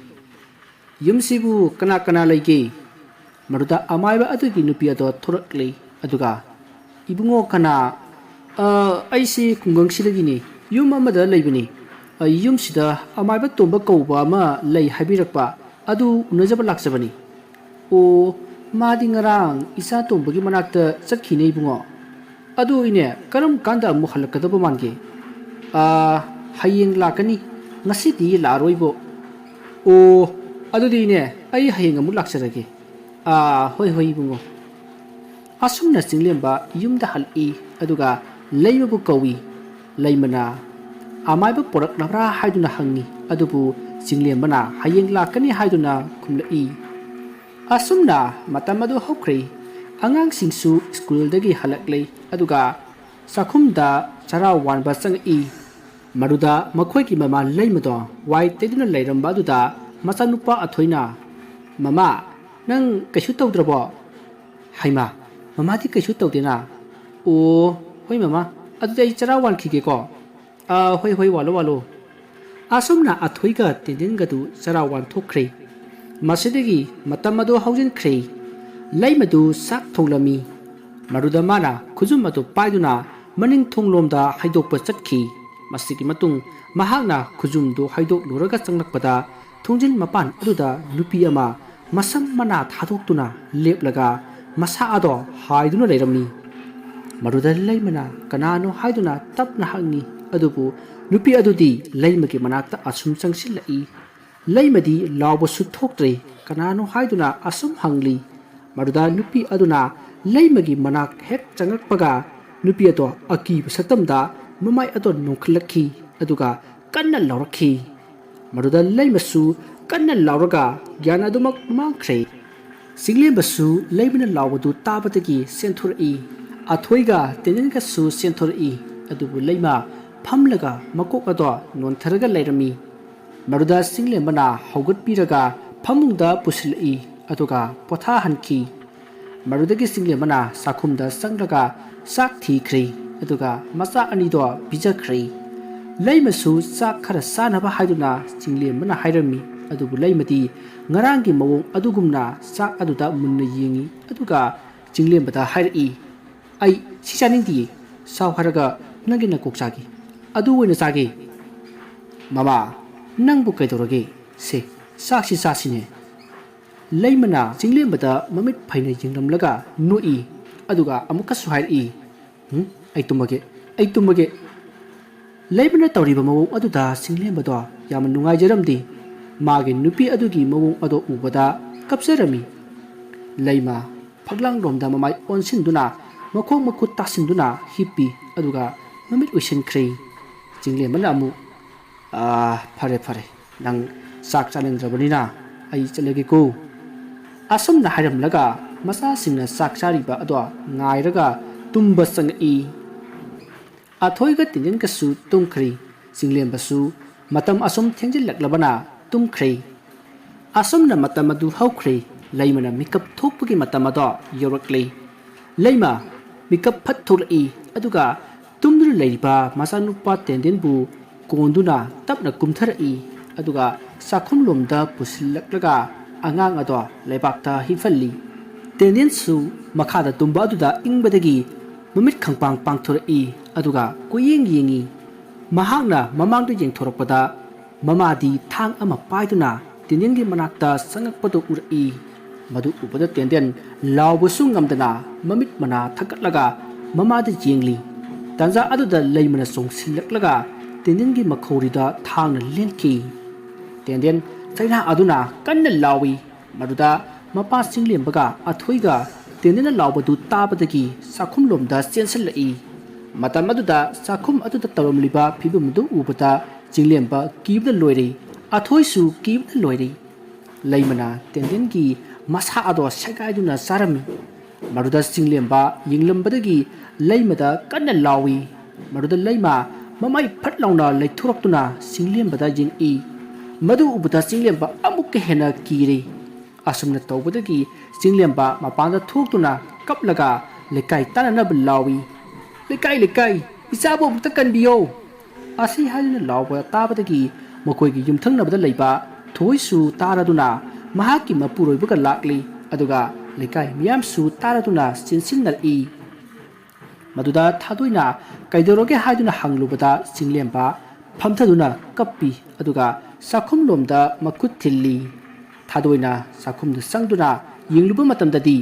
"ꯌꯨꯝꯁꯤꯕꯨ ꯀꯅꯥ ꯀꯅꯥ ꯂꯩꯒꯦ?" ꯃꯗꯨꯗ ꯑꯃꯥꯏꯕ ꯑꯗꯨꯒꯤ ꯅꯨꯄꯤ ꯑꯗꯣ ꯊꯣꯔꯛꯂꯦ꯫ ꯑꯗꯨꯒ, "ꯏꯕꯨꯡꯉꯣ ꯀꯅꯥ?" "ꯑ, ꯑꯩꯁꯤ ꯈꯨꯡꯒꯪꯁꯤꯗꯒꯤꯅꯤ꯫ ꯌꯨꯝ ꯑꯃꯗ ꯂꯩꯕꯅꯤ꯫ ꯑ, ꯌꯨꯝꯁꯤꯗ ꯑꯃꯥꯏꯕ ꯇꯣꯝꯕ ꯀꯧꯕ ꯑꯃ ꯂꯩ ꯍꯥꯏꯕꯤꯔꯛꯄ ꯑꯗꯨ ꯎꯅꯖꯕ ꯂꯥꯛꯆꯕꯅꯤ꯫" "ꯑꯣ, ꯃꯥꯗꯤ ꯉꯔꯥꯡ ꯏꯆꯥ ꯇꯣꯝꯕꯒꯤ ꯃꯅꯥꯛꯇ ꯆꯠꯈꯤꯅꯦ ꯏꯕꯨꯡꯉꯣ꯫ ꯑꯗꯨ ꯏꯅꯦ, ꯀꯔꯝ ꯀꯥꯟꯗ ꯑꯃꯨꯛ ꯍꯜꯂꯛꯀꯗꯕ ꯃꯥꯟꯒꯦ?" "ꯑ, ꯍꯌꯦꯡ ꯂꯥꯛꯀꯅꯤ, ꯉꯁꯤꯗꯤ ꯂꯥꯛꯑꯔꯣꯏꯕꯣ꯫" "ꯑꯣ, ꯑꯗꯨꯗꯤ ꯏꯅꯦ, ꯑꯩ ꯍꯌꯦꯡ ꯑꯃꯨꯛ ꯂꯥꯛꯆꯔꯒꯦ꯫" "ꯑꯥ, ꯍꯣꯏ, ꯍꯣꯏ, ꯏꯕꯨꯡꯉꯣ꯫" ꯑꯁꯨꯝꯅ ꯆꯤꯡꯂꯦꯝꯕ ꯌꯨꯝꯗ ꯍꯜꯂꯛꯏ, ꯑꯗꯨꯒ ꯂꯩꯃꯕꯨ ꯀꯧꯏ꯫ ꯂꯩꯃꯅ, "ꯑꯃꯥꯏꯕ ꯄꯣꯔꯛꯂꯕ꯭ꯔꯥ?" ꯍꯥꯏꯗꯨꯅ ꯍꯪꯉꯤ, ꯑꯗꯨꯕꯨ ꯆꯤꯡꯂꯦꯝꯕꯅ ꯍꯌꯦꯡ ꯂꯥꯛꯀꯅꯤ ꯍꯥꯏꯗꯨꯅ ꯈꯨꯝꯂꯛꯏ꯫ ꯑꯁꯨꯝꯅ ꯃꯇꯝ ꯑꯗꯨ ꯍꯧꯈ꯭ꯔꯦ꯫ ꯑꯉꯥꯡꯁꯤꯡꯁꯨ ꯁ꯭ꯀꯨꯜꯗꯒꯤ ꯍꯜꯂꯛꯂꯦ, ꯑꯗꯨꯒ ꯆꯥꯛꯈꯨꯝꯗ ꯆꯔꯥ ꯋꯥꯟꯕ ꯆꯪꯉꯛꯏ꯫ ꯃꯗꯨꯗ ꯃꯈꯣꯏꯒꯤ ꯃꯃꯥ ꯂꯩꯃꯗꯣ ꯋꯥꯏ ꯇꯩꯗꯨꯅ ꯂꯩꯔꯝꯕ ꯑꯗꯨꯗ ꯃꯆꯥꯅꯨꯄꯥ ꯑꯊꯣꯏꯅ, "ꯃꯃꯥ, ꯅꯪ ꯀꯩꯁꯨ ꯇꯧꯗ꯭ꯔꯕꯣ?" "ꯍꯩꯃꯥ, ꯃꯃꯥꯗꯤ ꯀꯩꯁꯨ ꯇꯧꯗꯦꯅ꯫" "ꯑꯣ, ꯍꯣꯏ ꯃꯃꯥ, ꯑꯗꯨꯗꯤ ꯑꯩ ꯆꯔꯥ ꯋꯥꯟꯈꯤꯒꯦꯀꯣ꯫" "ꯑꯥ, ꯍꯣꯏ, ꯍꯣꯏ, ꯋꯥꯜꯂꯣ, ꯋꯥꯜꯂꯣ꯫" ꯑꯁꯨꯝꯅ ꯑꯊꯣꯏꯒ ꯇꯦꯟꯗꯦꯟꯒꯗꯨ ꯆꯔꯥ ꯋꯥꯟꯊꯣꯛꯈ꯭ꯔꯦ꯫ ꯃꯁꯤꯗꯒꯤ ꯃꯇꯝ ꯑꯗꯨ ꯍꯧꯖꯤꯟꯈ꯭ꯔꯦ꯫ ꯂꯩꯃꯗꯨ ꯆꯥꯛ ꯊꯣꯡꯂꯝꯃꯤ꯫ ꯃꯗꯨꯗ ꯃꯥꯅ ꯈꯨꯖꯨꯝ ꯑꯗꯨ ꯄꯥꯏꯗꯨꯅ ꯃꯅꯤꯡ ꯊꯣꯡꯂꯣꯝꯗ ꯍꯩꯗꯣꯛꯄ ꯆꯠꯈꯤ꯫ ꯃꯁꯤꯒꯤ ꯃꯇꯨꯡ ꯃꯍꯥꯛꯅ ꯈꯨꯖꯨꯝꯗꯨ ꯍꯩꯗꯣꯛꯂꯨꯔꯒ ꯆꯪꯂꯛꯄꯗ, ꯊꯣꯡꯖꯤꯜ ꯃꯄꯥꯟ ꯑꯗꯨꯗ ꯅꯨꯄꯤ ꯑꯃ ꯃꯁꯝ ꯃꯅꯥ ꯊꯥꯗꯣꯛꯇꯨꯅ ꯂꯦꯞꯂꯒ ꯃꯁꯥ ꯑꯗꯣ ꯍꯥꯏꯗꯨꯅ ꯂꯩꯔꯝꯃꯤ꯫ ꯃꯗꯨꯗ ꯂꯩꯃꯅ ꯀꯅꯥꯅꯣ ꯍꯥꯏꯗꯨꯅ ꯇꯞꯅ ꯍꯪꯉꯤ, ꯑꯗꯨꯕꯨ ꯅꯨꯄꯤ ꯑꯗꯨꯗꯤ ꯂꯩꯃꯒꯤ ꯃꯅꯥꯛꯇ ꯑꯁꯨꯝ ꯆꯪꯁꯤꯜꯂꯛꯏ꯫ ꯂꯩꯃꯗꯤ ꯂꯥꯎꯕꯁꯨ ꯊꯣꯛꯇ꯭ꯔꯦ, ꯀꯅꯥꯅꯣ ꯍꯥꯏꯗꯨꯅ ꯑꯁꯨꯝ ꯍꯪꯂꯤ꯫ ꯃꯗꯨꯗ ꯅꯨꯄꯤ ꯑꯗꯨꯅ ꯂꯩꯃꯒꯤ ꯃꯅꯥꯛ ꯍꯦꯛ ꯆꯪꯉꯛꯄꯒ, ꯅꯨꯄꯤ ꯑꯗꯣ ꯑꯀꯤꯕ ꯁꯛꯇꯝꯗ ꯃꯃꯥꯏ ꯑꯗꯣ ꯅꯣꯟꯈꯠꯂꯛꯈꯤ, ꯑꯗꯨꯒ ꯀꯟꯅ ꯂꯥꯎꯔꯛꯈꯤ꯫ ꯃꯗꯨꯗ ꯂꯩꯃꯁꯨ ꯀꯟꯅ ꯂꯥꯎꯔꯒ ꯒ꯭ꯌꯥꯟ ꯑꯗꯨꯃꯛ ꯃꯥꯡꯈ꯭ꯔꯦ꯫ ꯆꯤꯡꯂꯦꯝꯕꯁꯨ ꯂꯩꯃꯅ ꯂꯥꯎꯕꯗꯨ ꯇꯥꯕꯗꯒꯤ ꯆꯦꯟꯊꯣꯔꯛꯏ꯫ ꯑꯊꯣꯏꯒ ꯇꯦꯟꯗꯦꯟꯒꯁꯨ ꯆꯦꯟꯊꯣꯔꯛꯏ, ꯑꯗꯨꯕꯨ ꯂꯩꯃ ꯐꯝꯂꯒ ꯃꯀꯣꯛ ꯑꯗꯣ ꯅꯣꯟꯊꯔꯒ ꯂꯩꯔꯝꯃꯤ꯫ ꯃꯗꯨꯗ ꯆꯤꯡꯂꯦꯝꯕꯅ ꯍꯧꯒꯠꯄꯤꯔꯒ ꯐꯃꯨꯡꯗ ꯄꯨꯁꯤꯜꯂꯛꯏ, ꯑꯗꯨꯒ ꯄꯣꯊꯥꯍꯟꯈꯤ꯫ ꯃꯗꯨꯗꯒꯤ ꯆꯤꯡꯂꯦꯝꯕꯅ ꯆꯥꯛꯈꯨꯝꯗ ꯆꯪꯂꯒ ꯆꯥꯛ ꯊꯤꯈ꯭ꯔꯦ, ꯑꯗꯨꯒ ꯃꯆꯥ ꯑꯅꯤꯗꯣ ꯄꯤꯖꯈ꯭ꯔꯦ꯫ ꯂꯩꯃꯁꯨ ꯆꯥꯛ ꯈꯔ ꯆꯥꯅꯕ ꯍꯥꯏꯗꯨꯅ ꯆꯤꯡꯂꯦꯝꯕꯅ ꯍꯥꯏꯔꯝꯃꯤ꯫ ꯑꯗꯨꯕꯨ ꯂꯩꯃꯗꯤ ꯉꯔꯥꯡꯒꯤ ꯃꯑꯣꯡ ꯑꯗꯨꯒꯨꯝꯅ ꯆꯥꯛ ꯑꯗꯨꯗ ꯃꯨꯟꯅ ꯌꯦꯡꯉꯤ, ꯑꯗꯨꯒ ꯆꯤꯡꯂꯦꯝꯕꯗ ꯍꯥꯏꯔꯛꯏ, "ꯑꯩ ꯁꯤ ꯆꯥꯅꯤꯡꯗꯤꯌꯦ, ꯁꯥꯎ ꯍꯥꯏꯔꯒ ꯅꯪꯒꯤ ꯅꯀꯣꯛ ꯆꯥꯒꯦ, ꯑꯗꯨ ꯑꯣꯏꯅ ꯆꯥꯒꯦ꯫" "ꯃꯃꯥ, ꯅꯪꯕꯨ ꯀꯩꯗꯧꯔꯒꯦ? ꯁꯦ, ꯆꯥꯛꯁꯤ ꯆꯥꯁꯤꯅꯦ꯫" ꯂꯩꯃꯅ ꯆꯤꯡꯂꯦꯝꯕꯗ ꯃꯃꯤꯠ ꯐꯩꯅ ꯌꯦꯡꯂꯝꯂꯒ ꯅꯣꯛꯏ, ꯑꯗꯨꯒ ꯑꯃꯨꯛꯀꯁꯨ ꯍꯥꯏꯔꯛꯏ, "ꯎꯝ, ꯑꯩ ꯇꯨꯝꯃꯒꯦ, ꯑꯩ ꯇꯨꯝꯃꯒꯦ꯫" ꯂꯩꯃꯅ ꯇꯧꯔꯤꯕ ꯃꯑꯣꯡ ꯑꯗꯨꯗ ꯆꯤꯡꯂꯦꯝꯕꯗꯣ ꯌꯥꯝꯅ ꯅꯨꯡꯉꯥꯏꯖꯔꯝꯗꯦ꯫ ꯃꯥꯒꯤ ꯅꯨꯄꯤ ꯑꯗꯨꯒꯤ ꯃꯑꯣꯡ ꯑꯗꯣ ꯎꯕꯗ ꯀꯞꯆꯔꯝꯃꯤ꯫ ꯂꯩꯃ ꯐꯛꯂꯥꯡꯂꯣꯝꯗ ꯃꯃꯥꯏ ꯑꯣꯟꯁꯤꯟꯗꯨꯅ ꯃꯈꯣꯡ ꯃꯈꯨꯠ ꯇꯥꯁꯤꯟꯗꯨꯅ ꯍꯤꯞꯄꯤ, ꯑꯗꯨꯒ ꯃꯃꯤꯠ ꯎꯏꯁꯤꯟꯈ꯭ꯔꯦ꯫ ꯆꯤꯡꯂꯦꯝꯕꯅ ꯑꯃꯨꯛ, "ꯑꯥ, ꯐꯔꯦ, ꯐꯔꯦ, ꯅꯪ ꯆꯥꯛ ꯆꯥꯅꯤꯡꯗ꯭ꯔꯕꯅꯤꯅ ꯑꯩ ꯆꯠꯂꯒꯦꯀꯣ꯫" ꯑꯁꯨꯝꯅ ꯍꯥꯏꯔꯝꯂꯒ ꯃꯆꯥꯁꯤꯡꯅ ꯆꯥꯛ ꯆꯥꯔꯤꯕ ꯑꯗꯣ ꯉꯥꯏꯔꯒ ꯇꯨꯝꯕ ꯆꯪꯉꯛꯏ꯫ ꯑꯊꯣꯏꯒ ꯇꯦꯟꯗꯦꯟꯒꯁꯨ ꯇꯨꯝꯈ꯭ꯔꯦ꯫ ꯆꯤꯡꯂꯦꯝꯕꯁꯨ ꯃꯇꯝ ꯑꯁꯨꯝ ꯊꯦꯡꯖꯤꯜꯂꯛꯂꯕꯅ ꯇꯨꯝꯈ꯭ꯔꯦ꯫ ꯑꯁꯨꯝꯅ ꯃꯇꯝ ꯑꯗꯨ ꯍꯧꯈ꯭ꯔꯦ꯫ ꯂꯩꯃꯅ ꯃꯤꯀꯞ ꯊꯣꯛꯄꯒꯤ ꯃꯇꯝ ꯑꯗꯣ ꯌꯧꯔꯛꯂꯦ꯫ ꯂꯩꯃ ꯃꯤꯀꯞ ꯐꯠ ꯊꯣꯛꯂꯛꯏ, ꯑꯗꯨꯒ ꯇꯨꯝꯗꯨꯅ ꯂꯩꯔꯤꯕ ꯃꯆꯥꯅꯨꯄꯥ ꯇꯦꯟꯗꯦꯟꯕꯨ ꯀꯣꯟꯗꯨꯅ ꯇꯞꯅ ꯀꯨꯝꯊꯔꯛꯏ, ꯑꯗꯨꯒ ꯆꯥꯛꯈꯨꯝꯂꯣꯝꯗ ꯄꯨꯁꯤꯜꯂꯛꯂꯒ ꯑꯉꯥꯡ ꯑꯗꯣ ꯂꯩꯕꯥꯛꯇ ꯍꯤꯞꯍꯜꯂꯤ꯫ ꯇꯦꯟꯗꯦꯟꯁꯨ ꯃꯈꯥꯗ ꯇꯨꯝꯕ ꯑꯗꯨꯗ ꯏꯪꯕꯗꯒꯤ ꯃꯃꯤꯠ ꯈꯪꯄꯥꯡ ꯄꯥꯡꯊꯣꯔꯛꯏ, ꯑꯗꯨꯒ ꯀꯣꯏꯌꯦꯡ ꯌꯦꯡꯏ꯫ ꯃꯍꯥꯛꯅ ꯃꯃꯥꯡꯗ ꯌꯦꯡꯊꯣꯔꯛꯄꯗ ꯃꯃꯥꯗꯤ ꯊꯥꯡ ꯑꯃ ꯄꯥꯏꯗꯨꯅ ꯇꯦꯟꯗꯦꯟꯒꯤ ꯃꯅꯥꯛꯇ ꯆꯪꯉꯛꯄꯗꯨ ꯎꯔꯛꯏ꯫ ꯃꯗꯨ ꯎꯕꯗ ꯇꯦꯟꯗꯦꯟ ꯂꯥꯎꯕꯁꯨ ꯉꯝꯗꯅ ꯃꯃꯤꯠ ꯃꯅꯥ ꯊꯛꯀꯠꯂꯒ ꯃꯃꯥꯗ ꯌꯦꯡꯂꯤ꯫ ꯇꯥꯟꯖꯥ ꯑꯗꯨꯗ ꯂꯩꯃꯅ ꯆꯣꯡꯁꯤꯜꯂꯛꯂꯒ ꯇꯦꯟꯗꯦꯟꯒꯤ ꯃꯈꯧꯔꯤꯗ ꯊꯥꯡꯅ ꯂꯦꯟꯈꯤ꯫ ꯇꯦꯟꯗꯦꯟ ꯆꯩꯅꯥ ꯑꯗꯨꯅ ꯀꯟꯅ ꯂꯥꯎꯏ꯫ ꯃꯗꯨꯗ ꯃꯄꯥ ꯆꯤꯡꯂꯦꯝꯕꯒ ꯑꯊꯣꯏꯒ ꯇꯦꯟꯗꯦꯟꯅ ꯂꯥꯎꯕꯗꯨ ꯇꯥꯕꯗꯒꯤ ꯆꯥꯛꯈꯨꯝꯂꯣꯝꯗ ꯆꯦꯟꯁꯤꯜꯂꯛꯏ꯫ ꯃꯇꯝ ꯑꯗꯨꯗ ꯆꯥꯛꯈꯨꯝ ꯑꯗꯨꯗ ꯇꯧꯔꯝꯂꯤꯕ ꯐꯤꯕꯝ ꯑꯗꯨ ꯎꯕꯗ ꯆꯤꯡꯂꯦꯝꯕ ꯀꯤꯕꯅ ꯂꯣꯏꯔꯦ꯫ ꯑꯊꯣꯏꯁꯨ ꯀꯤꯕꯅ ꯂꯣꯏꯔꯦ꯫ ꯂꯩꯃꯅ ꯇꯦꯟꯗꯦꯟꯒꯤ ꯃꯁꯥ ꯑꯗꯣ ꯁꯦꯒꯥꯏꯗꯨꯅ ꯆꯥꯔꯝꯃꯤ꯫ ꯃꯗꯨꯗ ꯆꯤꯡꯂꯦꯝꯕ ꯌꯦꯡꯂꯝꯕꯗꯒꯤ ꯂꯩꯃꯗ ꯀꯟꯅ ꯂꯥꯎꯏ꯫ ꯃꯗꯨꯗ ꯂꯩꯃ ꯃꯃꯥꯏ ꯐꯠ ꯂꯥꯎꯅ ꯂꯩꯊꯣꯔꯛꯇꯨꯅ ꯆꯤꯡꯂꯦꯝꯕꯗ ꯌꯦꯡꯏ꯫ ꯃꯗꯨ ꯎꯕꯗ ꯆꯤꯡꯂꯦꯝꯕ ꯑꯃꯨꯛꯀ ꯍꯦꯟꯅ ꯀꯤꯔꯦ꯫ ꯑꯁꯨꯝꯅ ꯇꯧꯕꯗꯒꯤ ꯆꯤꯡꯂꯦꯝꯕ ꯃꯄꯥꯟꯗ ꯊꯣꯛꯇꯨꯅ ꯀꯞꯂꯒ ꯂꯩꯀꯥꯏ ꯇꯥꯟꯅꯅꯕ ꯂꯥꯎꯏ, "ꯂꯩꯀꯥꯏ, ꯂꯩꯀꯥꯏ, ꯏꯆꯥꯕꯨ ꯑꯃꯨꯛꯇ ꯀꯟꯕꯤꯌꯣ!" ꯑꯁꯤ ꯍꯥꯏꯗꯨꯅ ꯂꯥꯎꯕ ꯇꯥꯕꯗꯒꯤ ꯃꯈꯣꯏꯒꯤ ꯌꯨꯝꯊꯪꯅꯕꯗ ꯂꯩꯕ ꯊꯣꯏꯁꯨ ꯇꯥꯔꯗꯨꯅ ꯃꯍꯥꯛꯀꯤ ꯃꯄꯨꯔꯣꯏꯕꯒ ꯂꯥꯛꯂꯤ, ꯑꯗꯨꯒ ꯂꯩꯀꯥꯏ ꯃꯤꯌꯥꯝꯁꯨ ꯇꯥꯔꯗꯨꯅ ꯆꯦꯟꯁꯤꯟꯅꯔꯛꯏ꯫ ꯃꯗꯨꯗ ꯊꯥꯗꯣꯏꯅ ꯀꯩꯗꯧꯔꯒꯦ ꯍꯥꯏꯗꯨꯅ ꯍꯪꯂꯨꯕꯗ ꯆꯤꯡꯂꯦꯝꯕ ꯐꯝꯊꯗꯨꯅ ꯀꯞꯄꯤ, ꯑꯗꯨꯒ ꯆꯥꯛꯈꯨꯝꯂꯣꯝꯗ ꯃꯈꯨꯠ ꯊꯤꯜꯂꯤ꯫ ꯊꯥꯗꯣꯏꯅ ꯆꯥꯛꯈꯨꯝꯗ ꯆꯪꯗꯨꯅ ꯌꯦꯡꯂꯨꯕ ꯃꯇꯝꯗꯗꯤ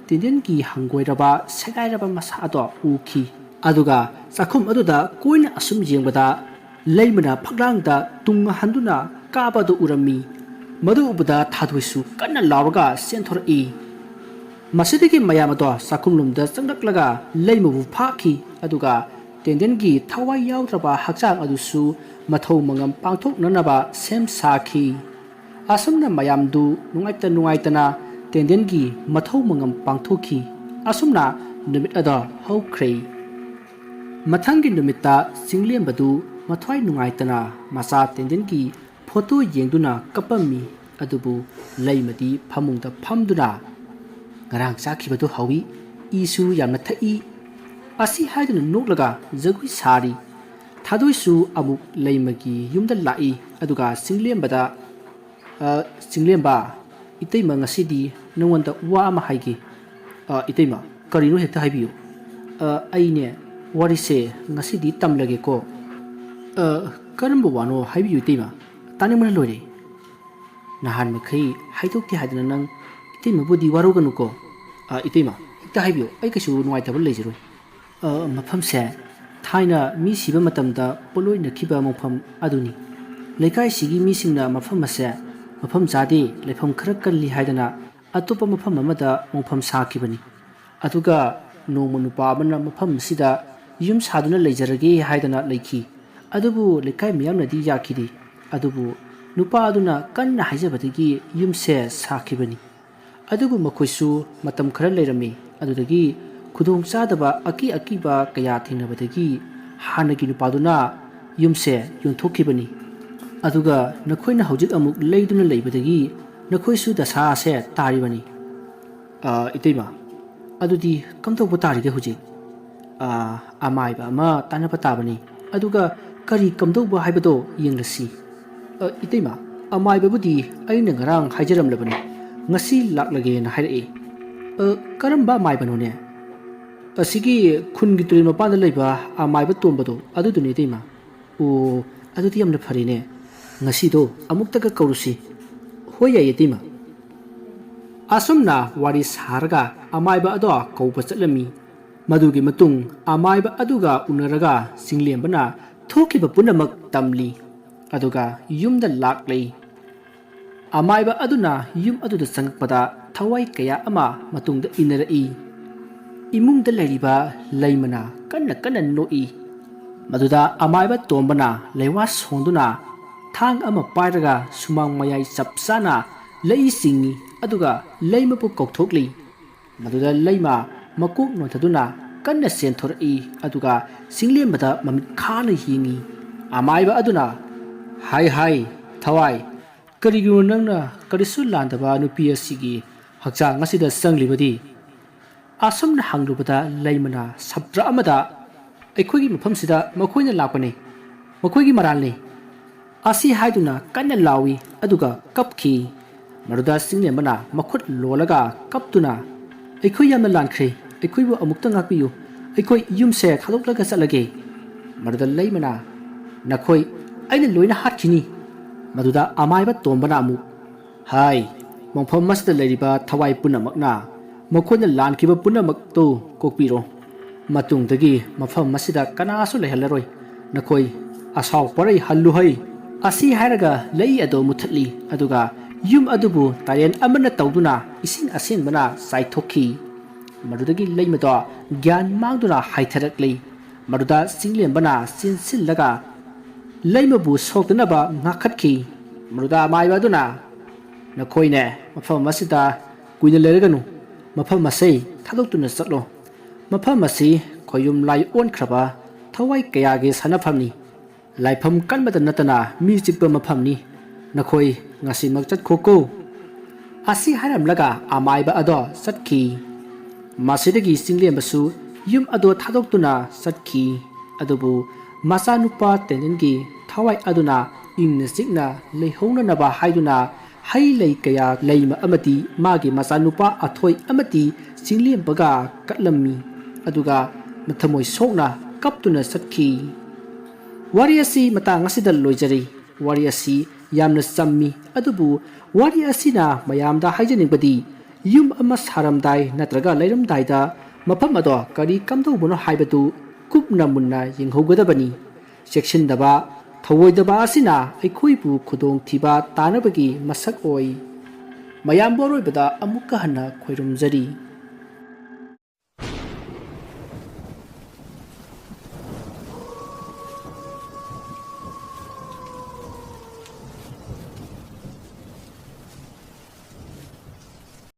ꯇꯦꯟꯗꯦꯟꯒꯤ ꯍꯪꯒꯣꯏꯔꯕ ꯁꯦꯒꯥꯏꯔꯕ ꯃꯁꯥ ꯑꯗꯣ ꯎꯈꯤ꯫ ꯑꯗꯨꯒ ꯆꯥꯛꯈꯨꯝ ꯑꯗꯨꯗ ꯀꯣꯏꯅ ꯑꯁꯨꯝ ꯌꯦꯡꯕꯗ ꯂꯩꯃꯅ ꯐꯛꯂꯥꯡꯗ ꯇꯨꯡꯍꯟꯗꯨꯅ ꯀꯥꯕ ꯑꯗꯨ ꯎꯔꯝꯃꯤ꯫ ꯃꯗꯨ ꯎꯕꯗ ꯊꯥꯗꯣꯏꯁꯨ ꯀꯟꯅ ꯂꯥꯎꯔꯒ ꯆꯦꯟꯊꯣꯔꯛꯏ꯫ ꯃꯁꯤꯗꯒꯤ ꯃꯌꯥꯝ ꯑꯗꯣ ꯆꯥꯛꯈꯨꯝꯂꯣꯝꯗ ꯆꯪꯂꯛꯂꯒ ꯂꯩꯃꯕꯨ ꯐꯥꯈꯤ, ꯑꯗꯨꯒ ꯇꯦꯟꯗꯦꯟꯒꯤ ꯊꯋꯥꯏ ꯌꯥꯎꯗ꯭ꯔꯕ ꯍꯛꯆꯥꯡ ꯑꯗꯨꯁꯨ ꯃꯊꯧ ꯃꯉꯝ ꯄꯥꯡꯊꯣꯛꯅꯅꯕ ꯁꯦꯝ ꯁꯥꯈꯤ꯫ ꯑꯁꯨꯝꯅ ꯃꯌꯥꯝꯗꯨ ꯅꯨꯡꯉꯥꯏꯇ ꯅꯨꯡꯉꯥꯏꯇꯅ ꯇꯦꯟꯗꯦꯟꯒꯤ ꯃꯊꯧ ꯃꯉꯝ ꯄꯥꯡꯊꯣꯛꯈꯤ꯫ ꯑꯁꯨꯝꯅ ꯅꯨꯃꯤꯠ ꯑꯗꯣ ꯍꯧꯈ꯭ꯔꯦ꯫ ꯃꯊꯪꯒꯤ ꯅꯨꯃꯤꯠꯇ ꯆꯤꯡꯂꯦꯝꯕꯗꯨ ꯃꯊ꯭ꯋꯥꯏ ꯅꯨꯡꯉꯥꯏꯇꯅ ꯃꯆꯥ ꯇꯦꯟꯗꯦꯟꯒꯤ ꯐꯣꯇꯣ ꯌꯦꯡꯗꯨꯅ ꯀꯞꯄꯝꯃꯤ꯫ ꯑꯗꯨꯕꯨ ꯂꯩꯃꯗꯤ ꯐꯃꯨꯡꯗ ꯐꯝꯗꯨꯅ ꯉꯔꯥꯡ ꯆꯥꯈꯤꯕꯗꯨ ꯍꯧꯏ, ꯏꯁꯨ ꯌꯥꯝꯅ ꯊꯛꯏ ꯑꯁꯤ ꯍꯥꯏꯗꯨꯅ ꯅꯣꯛꯂꯒ ꯖꯒꯣꯏ ꯁꯥꯔꯤ꯫ ꯊꯥꯗꯣꯏꯁꯨ ꯑꯃꯨꯛ ꯂꯩꯃꯒꯤ ꯌꯨꯝꯗ ꯂꯥꯛꯏ, ꯑꯗꯨꯒ ꯆꯤꯡꯂꯦꯝꯕꯗ, "ꯑ, ꯆꯤꯡꯂꯦꯝꯕ, ꯏꯇꯩꯃ ꯉꯁꯤꯗꯤ ꯅꯉꯣꯟꯗ ꯋꯥ ꯑꯃ ꯍꯥꯏꯒꯦ꯫" "ꯑ, ꯏꯇꯩꯃ, ꯀꯔꯤꯅꯣ ꯍꯦꯛꯇ ꯍꯥꯏꯕꯤꯌꯨ꯫" "ꯑ, ꯑꯩꯅꯦ, ꯋꯥꯔꯤꯁꯦ ꯉꯁꯤꯗꯤ ꯇꯝꯂꯒꯦꯀꯣ꯫" "ꯑ, ꯀꯔꯝꯕ ꯋꯥꯅꯣ ꯍꯥꯏꯕꯤꯌꯨ ꯏꯇꯩꯃ, ꯇꯥꯅꯤꯡꯕꯅ ꯂꯣꯏꯔꯦ꯫" "ꯅꯍꯥꯟ ꯃꯈꯩ ꯍꯥꯏꯗꯣꯛꯇꯦ ꯍꯥꯏꯗꯅ ꯅꯪ ꯏꯇꯩꯃꯕꯨꯗꯤ ꯋꯥꯔꯧꯒꯅꯨꯀꯣ꯫" "ꯑ, ꯏꯇꯩꯃ, ꯍꯦꯛꯇ ꯍꯥꯏꯕꯤꯌꯨ, ꯑꯩ ꯀꯩꯁꯨ ꯅꯨꯡꯉꯥꯏꯇꯕ ꯂꯩꯖꯔꯣꯏ꯫" "ꯑ, ꯃꯐꯝꯁꯦ ꯊꯥꯏꯅ ꯃꯤ ꯁꯤꯕ ꯃꯇꯝꯗ ꯄꯣꯠꯂꯣꯏ ꯅꯛꯈꯤꯕ ꯃꯐꯝ ꯑꯗꯨꯅꯤ꯫ ꯂꯩꯀꯥꯏꯁꯤꯒꯤ ꯃꯤꯁꯤꯡꯅ ꯃꯐꯝ ꯑꯁꯦ ꯃꯐꯝ ꯆꯥꯗꯦ, ꯂꯩꯐꯝ ꯈꯔ ꯀꯜꯂꯤ ꯍꯥꯏꯗꯅ ꯑꯇꯣꯞꯄ ꯃꯐꯝ ꯑꯃꯗ ꯃꯣꯡꯐꯝ ꯁꯥꯈꯤꯕꯅꯤ꯫ ꯑꯗꯨꯒ ꯅꯣꯡꯃ ꯅꯨꯄꯥ ꯑꯃꯅ ꯃꯐꯝ ꯑꯁꯤꯗ ꯌꯨꯝ ꯁꯥꯗꯨꯅ ꯂꯩꯖꯔꯒꯦ ꯍꯥꯏꯗꯅ ꯂꯩꯈꯤ꯫ ꯑꯗꯨꯕꯨ ꯂꯩꯀꯥꯏ ꯃꯤꯌꯥꯝꯅꯗꯤ ꯌꯥꯈꯤꯗꯦ꯫ ꯑꯗꯨꯕꯨ ꯅꯨꯄꯥ ꯑꯗꯨꯅ ꯀꯟꯅ ꯍꯥꯏꯖꯕꯗꯒꯤ ꯌꯨꯝꯁꯦ ꯁꯥꯈꯤꯕꯅꯤ꯫ ꯑꯗꯨꯕꯨ ꯃꯈꯣꯏꯁꯨ ꯃꯇꯝ ꯈꯔ ꯂꯩꯔꯝꯃꯤ꯫ ꯑꯗꯨꯗꯒꯤ ꯈꯨꯗꯣꯡꯆꯥꯗꯕ ꯑꯀꯤ ꯑꯀꯤꯕ ꯀꯌꯥ ꯊꯦꯡꯅꯕꯗꯒꯤ ꯍꯥꯟꯅꯒꯤ ꯅꯨꯄꯥꯗꯨꯅ ꯌꯨꯝꯁꯦ ꯌꯣꯟꯊꯣꯛꯈꯤꯕꯅꯤ꯫ ꯑꯗꯨꯒ ꯅꯈꯣꯏꯅ ꯍꯧꯖꯤꯛ ꯑꯃꯨꯛ ꯂꯩꯗꯨꯅ ꯂꯩꯕꯗꯒꯤ ꯅꯈꯣꯏꯁꯨ ꯗꯁꯥꯁꯦ ꯇꯥꯔꯤꯕꯅꯤ꯫ "ꯑ, ꯏꯇꯩꯃ, ꯑꯗꯨꯗꯤ ꯀꯝꯗꯧꯕ ꯇꯥꯔꯤꯒꯦ ꯍꯧꯖꯤꯛ?" "ꯑ, ꯑꯃꯥꯏꯕ ꯑꯃ ꯇꯥꯟꯅꯕ ꯇꯥꯕꯅꯤ꯫ ꯑꯗꯨꯒ ꯀꯔꯤ ꯀꯝꯗꯧꯕ ꯍꯥꯏꯕꯗꯣ ꯌꯦꯡꯂꯁꯤ꯫ ꯑ, ꯏꯇꯩꯃ, ꯑꯃꯥꯏꯕꯕꯨꯗꯤ ꯑꯩꯅ ꯉꯔꯥꯡ ꯍꯥꯏꯖꯔꯝꯂꯕꯅꯤ, ꯉꯁꯤ ꯂꯥꯛꯂꯒꯦꯅ ꯍꯥꯏꯔꯛꯏ꯫" "ꯑ, ꯀꯔꯝꯕ ꯑꯃꯥꯏꯕꯅꯣꯅꯦ?" "ꯑꯁꯤꯒꯤ ꯈꯨꯟꯒꯤ ꯇꯨꯔꯦꯜ ꯃꯄꯥꯟꯗ ꯂꯩꯕ ꯑꯃꯥꯏꯕ ꯇꯣꯝꯕꯗꯣ, ꯑꯗꯨꯗꯨꯅꯤ ꯏꯇꯩꯃ꯫" "ꯑꯣ, ꯑꯗꯨꯗꯤ ꯌꯥꯝꯅ ꯐꯔꯦꯅꯦ꯫ ꯉꯁꯤꯗꯣ ꯑꯃꯨꯛꯇꯒ ꯀꯧꯔꯨꯁꯤ꯫" "ꯍꯣꯏ, ꯌꯥꯏꯌꯦ, ꯏꯇꯩꯃ꯫" ꯑꯁꯨꯝꯅ ꯋꯥꯔꯤ ꯁꯥꯔꯒ ꯑꯃꯥꯏꯕ ꯑꯗꯣ ꯀꯧꯕ ꯆꯠꯂꯝꯃꯤ꯫ ꯃꯗꯨꯒꯤ ꯃꯇꯨꯡ ꯑꯃꯥꯏꯕ ꯑꯗꯨꯒ ꯎꯅꯔꯒ ꯆꯤꯡꯂꯦꯝꯕꯅ ꯊꯣꯛꯈꯤꯕ ꯄꯨꯝꯅꯃꯛ ꯇꯝꯂꯤ꯫ ꯑꯗꯨꯒ ꯌꯨꯝꯗ ꯂꯥꯛꯂꯤ꯫ ꯑꯃꯥꯏꯕ ꯑꯗꯨꯅ ꯌꯨꯝ ꯑꯗꯨꯗ ꯆꯪꯉꯛꯄꯗ ꯊꯋꯥꯏ ꯀꯌꯥ ꯑꯃ ꯃꯇꯨꯡꯗ ꯏꯟꯅꯔꯛꯏ꯫ ꯏꯃꯨꯡꯗ ꯂꯩꯔꯤꯕ ꯂꯩꯃꯅ ꯀꯟꯅ ꯀꯟꯅ ꯅꯣꯛꯏ꯫ ꯃꯗꯨꯗ ꯑꯃꯥꯏꯕ ꯇꯣꯝꯕꯅ ꯂꯩꯋꯥ ꯁꯣꯡꯗꯨꯅ ꯊꯥꯡ ꯑꯃ ꯄꯥꯏꯔꯒ ꯁꯨꯃꯥꯡ ꯃꯌꯥꯏ ꯆꯞ ꯆꯥꯅ ꯂꯩ ꯆꯤꯡꯏ, ꯑꯗꯨꯒ ꯂꯩꯃꯕꯨ ꯀꯧꯊꯣꯛꯂꯤ꯫ ꯃꯗꯨꯗ ꯂꯩꯃ ꯃꯀꯣꯛ ꯅꯣꯟꯊꯗꯨꯅ ꯀꯟꯅ ꯆꯦꯟꯊꯣꯔꯛꯏ, ꯑꯗꯨꯒ ꯆꯤꯡꯂꯦꯝꯕꯗ ꯃꯃꯤꯠ ꯈꯥꯅ ꯌꯦꯡꯏ꯫ ꯑꯃꯥꯏꯕ ꯑꯗꯨꯅ, "ꯍꯥꯏ ꯍꯥꯏ, ꯊꯋꯥꯏ, ꯀꯔꯤꯒꯤꯅꯣ ꯅꯪꯅ ꯀꯔꯤꯁꯨ ꯂꯥꯟꯗꯕ ꯅꯨꯄꯤ ꯑꯁꯤꯒꯤ ꯍꯛꯆꯥꯡ ꯑꯁꯤꯗ ꯆꯪꯂꯤꯕꯗꯤ?" ꯑꯁꯨꯝꯅ ꯍꯪꯂꯨꯕꯗ ꯂꯩꯃꯅ ꯁꯞꯇ꯭ꯔ ꯑꯃꯗ, "ꯑꯩꯈꯣꯏꯒꯤ ꯃꯐꯝꯁꯤꯗ ꯃꯈꯣꯏꯅ ꯂꯥꯛꯄꯅꯤ, ꯃꯈꯣꯏꯒꯤ ꯃꯔꯥꯜꯅꯤ" ꯑꯁꯤ ꯍꯥꯏꯗꯨꯅ ꯀꯟꯅ ꯂꯥꯎꯏ, ꯑꯗꯨꯒ ꯀꯞꯈꯤ꯫ ꯃꯗꯨꯗ ꯆꯤꯡꯂꯦꯝꯕꯅ ꯃꯈꯨꯠ ꯂꯣꯜꯂꯒ ꯀꯞꯇꯨꯅ, "ꯑꯩꯈꯣꯏ ꯌꯥꯝꯅ ꯂꯥꯟꯈ꯭ꯔꯦ, ꯑꯩꯈꯣꯏꯕꯨ ꯑꯃꯨꯛꯇ ꯉꯥꯛꯄꯤꯌꯨ, ꯑꯩꯈꯣꯏ ꯌꯨꯝꯁꯦ ꯊꯥꯗꯣꯛꯂꯒ ꯆꯠꯂꯒꯦ"꯫ ꯃꯗꯨꯗ ꯂꯩꯃꯅ, "ꯅꯈꯣꯏ ꯑꯩꯅ ꯂꯣꯏꯅ ꯍꯥꯠꯈꯤꯅꯤ"꯫ ꯃꯗꯨꯗ ꯑꯃꯥꯏꯕ ꯇꯣꯝꯕꯅ ꯑꯃꯨꯛ, "ꯍꯥꯏ, ꯃꯐꯝ ꯑꯁꯤꯗ ꯂꯩꯔꯤꯕ ꯊꯋꯥꯏ ꯄꯨꯝꯅꯃꯛꯅ ꯃꯈꯣꯏꯅ ꯂꯥꯟꯈꯤꯕ ꯄꯨꯝꯅꯃꯛꯇꯨ ꯀꯣꯛꯄꯤꯔꯣ꯫ ꯃꯇꯨꯡꯗꯒꯤ ꯃꯐꯝ ꯑꯁꯤꯗ ꯀꯅꯥꯁꯨ ꯂꯩꯍꯜꯂꯔꯣꯏ꯫ ꯅꯈꯣꯏ ꯑꯁꯥꯎ ꯄꯔꯩ ꯍꯜꯂꯨ ꯍꯩ"꯫ ꯑꯁꯤ ꯍꯥꯏꯔꯒ ꯂꯩ ꯑꯗꯨ ꯃꯨꯊꯠꯂꯤ, ꯑꯗꯨꯒ ꯌꯨꯝ ꯑꯗꯨꯕꯨ ꯇꯥꯏꯔꯦꯟ ꯑꯃꯅ ꯇꯧꯗꯨꯅ ꯏꯁꯤꯡ ꯑꯁꯦꯡꯕꯅ ꯆꯥꯏꯊꯣꯛꯈꯤ꯫ ꯃꯗꯨꯗꯒꯤ ꯂꯩꯃꯗꯣ ꯒ꯭ꯌꯥꯟ ꯃꯥꯡꯗꯨꯅ ꯍꯥꯏꯊꯔꯛꯂꯤ꯫ ꯃꯗꯨꯗ ꯆꯤꯡꯂꯦꯝꯕꯅ ꯆꯦꯟꯁꯤꯜꯂꯒ ꯂꯩꯃꯕꯨ ꯁꯣꯛꯇꯅꯕ ꯉꯥꯛꯈꯠꯈꯤ꯫ ꯃꯗꯨꯗ ꯑꯃꯥꯏꯕ ꯑꯗꯨꯅ, "ꯅꯈꯣꯏꯅꯦ, ꯃꯐꯝ ꯑꯁꯤꯗ ꯀꯨꯏꯅ ꯂꯩꯔꯒꯅꯨ, ꯃꯐꯝ ꯑꯁꯤ ꯊꯥꯗꯣꯛꯇꯨꯅ ꯆꯠꯂꯣ꯫ ꯃꯐꯝ ꯑꯁꯤ ꯈꯣꯌꯨꯝ ꯂꯥꯏ ꯑꯣꯟꯈ꯭ꯔꯕ ꯊꯋꯥꯏ ꯀꯌꯥꯒꯤ ꯁꯥꯟꯅꯐꯝꯅꯤ꯫ ꯂꯥꯏꯐꯝ ꯀꯟꯕꯇ ꯅꯠꯇꯅ ꯃꯤ ꯆꯤꯛꯄ ꯃꯐꯝꯅꯤ꯫ ꯅꯈꯣꯏ ꯉꯁꯤꯃꯛ ꯆꯠꯈꯣꯀꯣ"꯫ ꯑꯁꯤ ꯍꯥꯏꯔꯝꯂꯒ ꯑꯃꯥꯏꯕ ꯑꯗꯣ ꯆꯠꯈꯤ꯫ ꯃꯁꯤꯗꯒꯤ ꯆꯤꯡꯂꯦꯝꯕꯁꯨ ꯌꯨꯝ ꯑꯗꯣ ꯊꯥꯗꯣꯛꯇꯨꯅ ꯆꯠꯈꯤ꯫ ꯑꯗꯨꯕꯨ ꯃꯆꯥꯅꯨꯄꯥ ꯇꯦꯟꯗꯟꯒꯤ ꯊꯋꯥꯏ ꯑꯗꯨꯅ ꯏꯪꯅ ꯆꯤꯛꯅ ꯂꯩꯍꯧꯅꯅꯕ ꯍꯥꯏꯗꯨꯅ ꯍꯩ ꯂꯩ ꯀꯌꯥ ꯂꯩꯃ ꯑꯃꯗꯤ ꯃꯥꯒꯤ ꯃꯆꯥꯅꯨꯄꯥ ꯑꯊꯣꯏ ꯑꯃꯗꯤ ꯆꯤꯡꯂꯦꯝꯕꯒ ꯀꯠꯂꯝꯃꯤ꯫ ꯑꯗꯨꯒ ꯃꯊꯃꯣꯏ ꯁꯣꯛꯅ ꯀꯞꯇꯨꯅ ꯆꯠꯈꯤ꯫ ꯋꯥꯔꯤ ꯑꯁꯤ ꯃꯇꯥꯡ ꯑꯁꯤꯗ ꯂꯣꯏꯖꯔꯤ꯫ ꯋꯥꯔꯤ ꯑꯁꯤ ꯌꯥꯝꯅ ꯆꯝꯃꯤ, ꯑꯗꯨꯕꯨ ꯋꯥꯔꯤ ꯑꯁꯤꯅ ꯃꯌꯥꯝꯗ ꯍꯥꯏꯖꯅꯤꯡꯕꯗꯤ, ꯌꯨꯝ ꯑꯃ ꯁꯥꯔꯝꯗꯥꯏ ꯅꯠꯇ꯭ꯔꯒ ꯂꯩꯔꯝꯗꯥꯏꯗ ꯃꯐꯝ ꯑꯗꯣ ꯀꯔꯤ ꯀꯝꯗꯧꯕꯅꯣ ꯍꯥꯏꯕꯗꯨ ꯀꯨꯞꯅ ꯃꯨꯟꯅ ꯌꯦꯡꯍꯧꯒꯗꯕꯅꯤ꯫ ꯆꯦꯛꯁꯤꯟꯗꯕ, ꯊꯧꯑꯣꯏꯗꯕ ꯑꯁꯤꯅ ꯑꯩꯈꯣꯏꯕꯨ ꯈꯨꯗꯣꯡꯊꯤꯕ ꯇꯥꯅꯕꯒꯤ ꯃꯁꯛ ꯑꯣꯏ꯫ ꯃꯌꯥꯝꯕꯨ ꯑꯔꯣꯏꯕꯗ ꯑꯃꯨꯛꯀ ꯍꯟꯅ ꯈꯣꯏꯔꯨꯝꯖꯔꯤ꯫